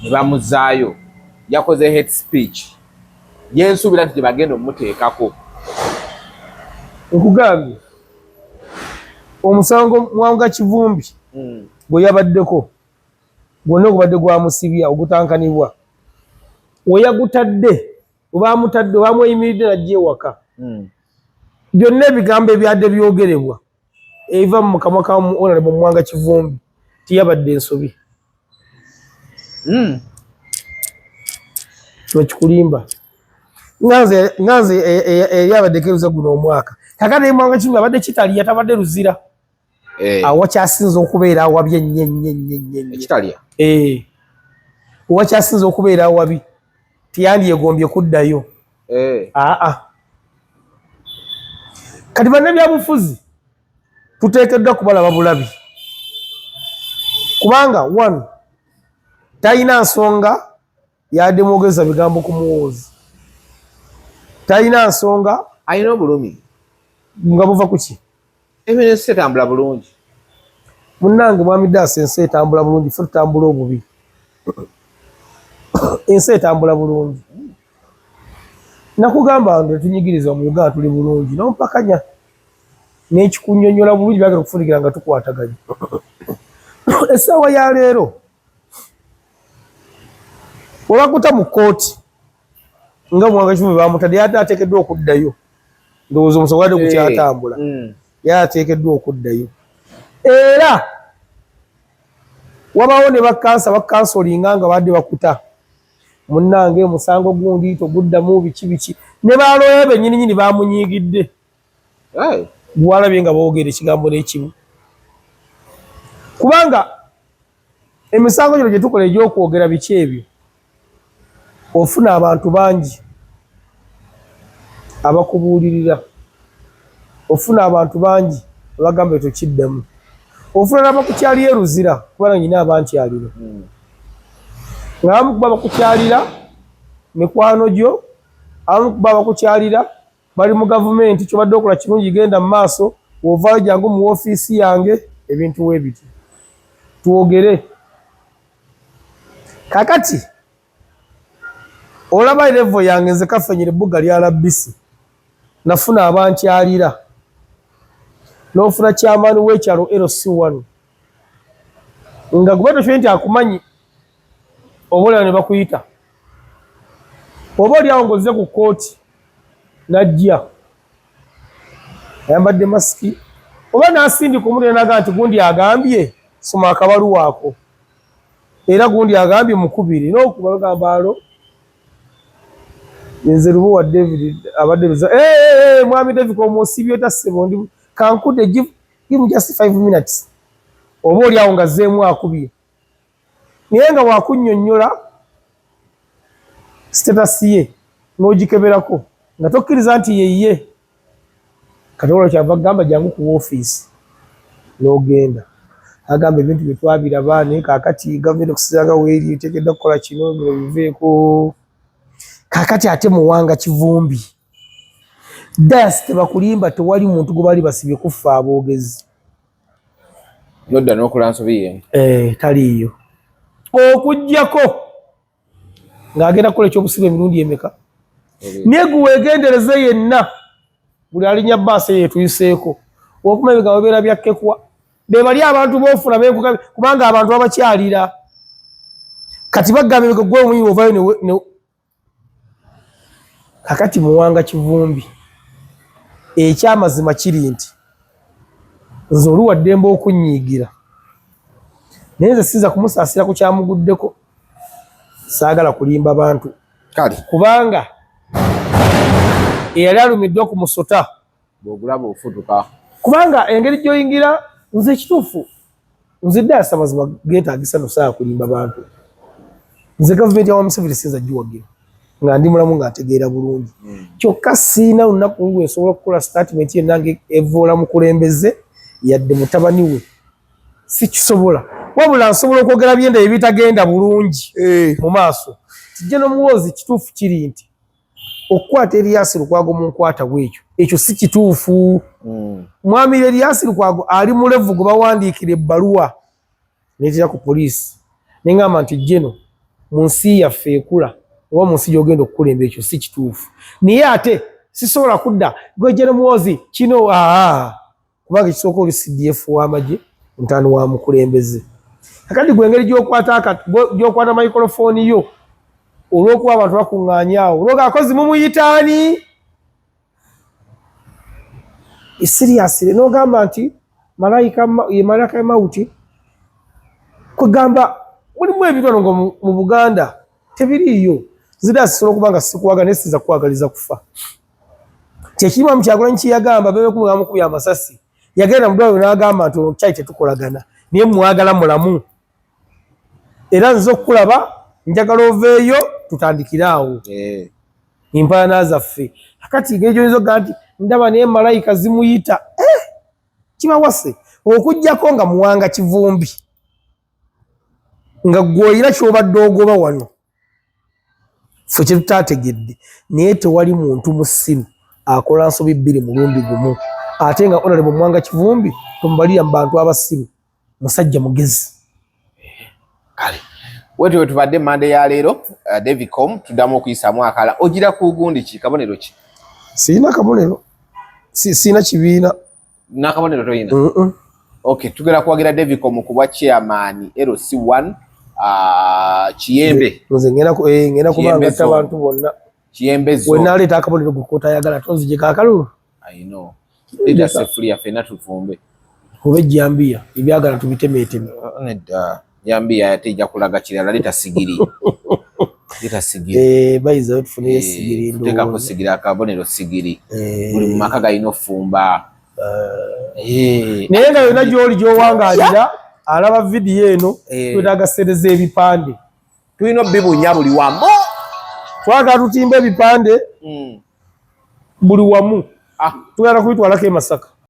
ne bamuzaayo, yakoze hate speech yensuubira nti gyebagenda omuteekako. Nkugambye omusango Muwanga Kivumbi gwe yabaddeko gwonna ogubadde gwamusibya ogutankanibwa, we yagutadde webamutadde bamweyimiridde najja ewaka, byonna ebigambo ebyadde byogerebwa ebiva mu kamwa ka Honorable Muwanga Kivumbi tiyabadde ensobi. Kiba kikulimba nganze eri abaddeko eruza guno omwaka kakati Muwanga Kivumbi abadde Kitalya, tabadde Luzira. Awakyasinze okubeera awabi ennyo ennyo ennyo ennyo. Ekitalya. Owakyasinze okubeera awabi tiyandyegombye kuddayo. Aa, kati bannabyabufuzi tuteekeddwa kubalaba bulabi, kubanga one talina nsonga yadde mwogeza bigambo ku muwoozi, talina nsonga. Alina obulumi nga buva ku ki? Ensi etambula bulungi. Munnange Mwami Daasi, ensi etambula bulungi, ffe tutambula obubi. Ensi etambula bulungi. Nakugamba nti tetunyigiriza mu Uganda, tuli bulungi, nompakanya n'ekikunyonyola bulungi byagala okufunikira nga tukwataganye. Essaawa ya leero webakuta mu kkooti nga Muwanga Kivumbi bamutadde, yate ateekeddwa okuddayo, ndowooza omusango gwadde gukyatambula, yali ateekeddwa okuddayo. Era wabawo ne bakansa bakansolinga nga badde bakuta munnange musango gundi toguddamu biki biki, ne balooya bennyini nyini bamunyiigidde. Gwalabye nga boogera ekigambo n'ekimu, kubanga emisango gino gye tukola egy'okwogera biki ebyo, ofuna abantu bangi abakubuulirira, ofuna abantu bangi abagamba ekyo kiddamu, ofuna n'abakukyalira e Luzira, kubanga nyina abankyalira nga abamu kuba bakukyalira mikwano gyo, abamu kuba bakukyalira bali mu gavumenti, kyobadde okola kirungi, genda mu maaso, wovaayo jangu mu woofiisi yange, ebintu weebiti twogere. Kakati olaba level yange nze kafenyere ebbuga lya labisi, nafuna abankyalira. N'ofuna chairman w'ekyalo LC1 nga gwe tokimanyi nti akumanyi, oba olaba ne bakuyita, oba oli awo ng'ozze ku kkooti, n'ajja ayambadde masiki oba n'asindika omuntu naga nti gundi agambye soma akabaluwa ako, era gundi agambye mukubiri n'okuba bagamba alo nze Lubowa David abadde luza hey, hey, hey, mwami David omusiibye otya ssebo, ndi kankudde, give me just 5 minutes. Oba oli awo nga zzeemu akubye, naye nga wakunnyonnyola status ye n'ogikeberako nga tokkiriza nti yeye. Kati olwo kyava kugamba jangu ku woofiisi, n'ogenda agamba ebintu bye twabiraba, naye kaakati gavumenti okusinziira nga weeri eteekeddwa kukola kino, bino biveeko. Kaakati ate Muwanga Kivumbi dayasi tebakulimba, tewali muntu gwe baali basibye kuffa aboogezi. Nodda n'okola nsobi yemu. Eh, taliiyo okuggyako ng'agenda kukola ekyobusibe emirundi emeka, naye gwe weegendereze yenna buli alinya baasi eyo etuyiseeko okuma ebigambo bibeera byakkekwa be bali abantu boofuna beekuka, kubanga abantu babakyalira kati bagamba ebigo gwe omuyi ovayo ne kakati Muwanga Kivumbi, ekyamazima kiri nti nze oli waddembe okunnyiigira, naye nze sinza kumusaasira ku kyamuguddeko. Saagala kulimba bantu. Kale. Kubanga eyali alumiddwa ku musota bw'ogulaba ofutuka. Kubanga engeri gy'oyingira, nze ekituufu nze ddaasa mazima geetaagisa no saa kulimba bantu. Nze gavumenti ya Museveni sinza giwagira nga ndi mulamu nga ntegeera bulungi. Kyokka siina lunaku lwe nsobola okukola statement yenna nga evvoola mukulembeze yadde mutabani we, sikisobola. Wabula nsobola okwogera byenda ebitagenda bulungi mu maaso. Kijja n'omuwoozi kituufu kiri nti okukwata Erias Lukwago mu nkwata bwekyo ekyo si kituufu. Mwami Erias Lukwago ali mulevu gwe bawandiikira ebbaluwa neetera ku poliisi neŋŋamba nti jeno mu nsi yaffe ekula oba mu nsi gy'ogenda okukulemba ekyo si kituufu, naye ate sisobola kudda gwe jeno muwoozi kino aa kubanga ekisooka oli CDF w'amagye, mutaano wa mukulembeze. Kakati gwe engeri gy'okwata microphone yo olw'okuba abantu bakuŋŋaanye awo olwoga akozi mumuyitaani seriously n'ogamba nti malayika ye malayika mawuti, kwegamba mulimu ebitono nga mu Buganda tebiriiyo. Nzira sisobola okuba nga sikuwaga, naye sinza kukwagaliza kufa. Kyekirimu Kyagulanyi kyeyagamba bebekumugamukubya amasasi, yagenda mu ddwaliro n'agamba nti ono kyali tetukolagana naye mwagala mulamu, era nze okukulaba njagala oveeyo tutandikire awo empaana zaffe. Akati engeri gy'oyinza okugamba nti ndaba naye malayika zimuyita kibawase okuggyako nga Muwanga Kivumbi nga gwe olina ky'obadde ogoba wano ffe kye tutaategedde, naye tewali muntu musiru akola nsobi bbiri mulundi gumu, ate nga Honorable Muwanga Kivumbi tomubalira mu bantu abasiru, musajja mugezi. Kale wetyo wetubadde Mande ya leero. Davicom tuddamu okuyisaamu akala ogira ku gundi ki kabonero ki? Sirina kabonero, sirina kibiina. N'akabonero toyina? Okay, tugenda kuwagira Davicom ku bwa chairman LC1 Kiyembe. Nze ngenda ngenda kubanga abantu bonna Kiyembe zo wenaleeta akabonero gwe tonzijeko akalulu. I know. Leeta sefuliya ffenna tufumbe. Oba ejjambiya ebyagala tubitemeeteme. Nedda, jambiya ate ejja kulaga kirala. Leeta sigiri, leeta sigiri. Bayiza tufuneyo esigiri. Tuteekako sigiri, akabonero sigiri. Buli mu maka galina ofumba. Naye nga yonna gy'oli gy'owangaalira alaba vidiyo eno, twetaaga ssente z'ebipande. Tulina obibunya buli wamu. Twagala tutimba ebipande buli wamu. Tugenda kubitwalako e Masaka.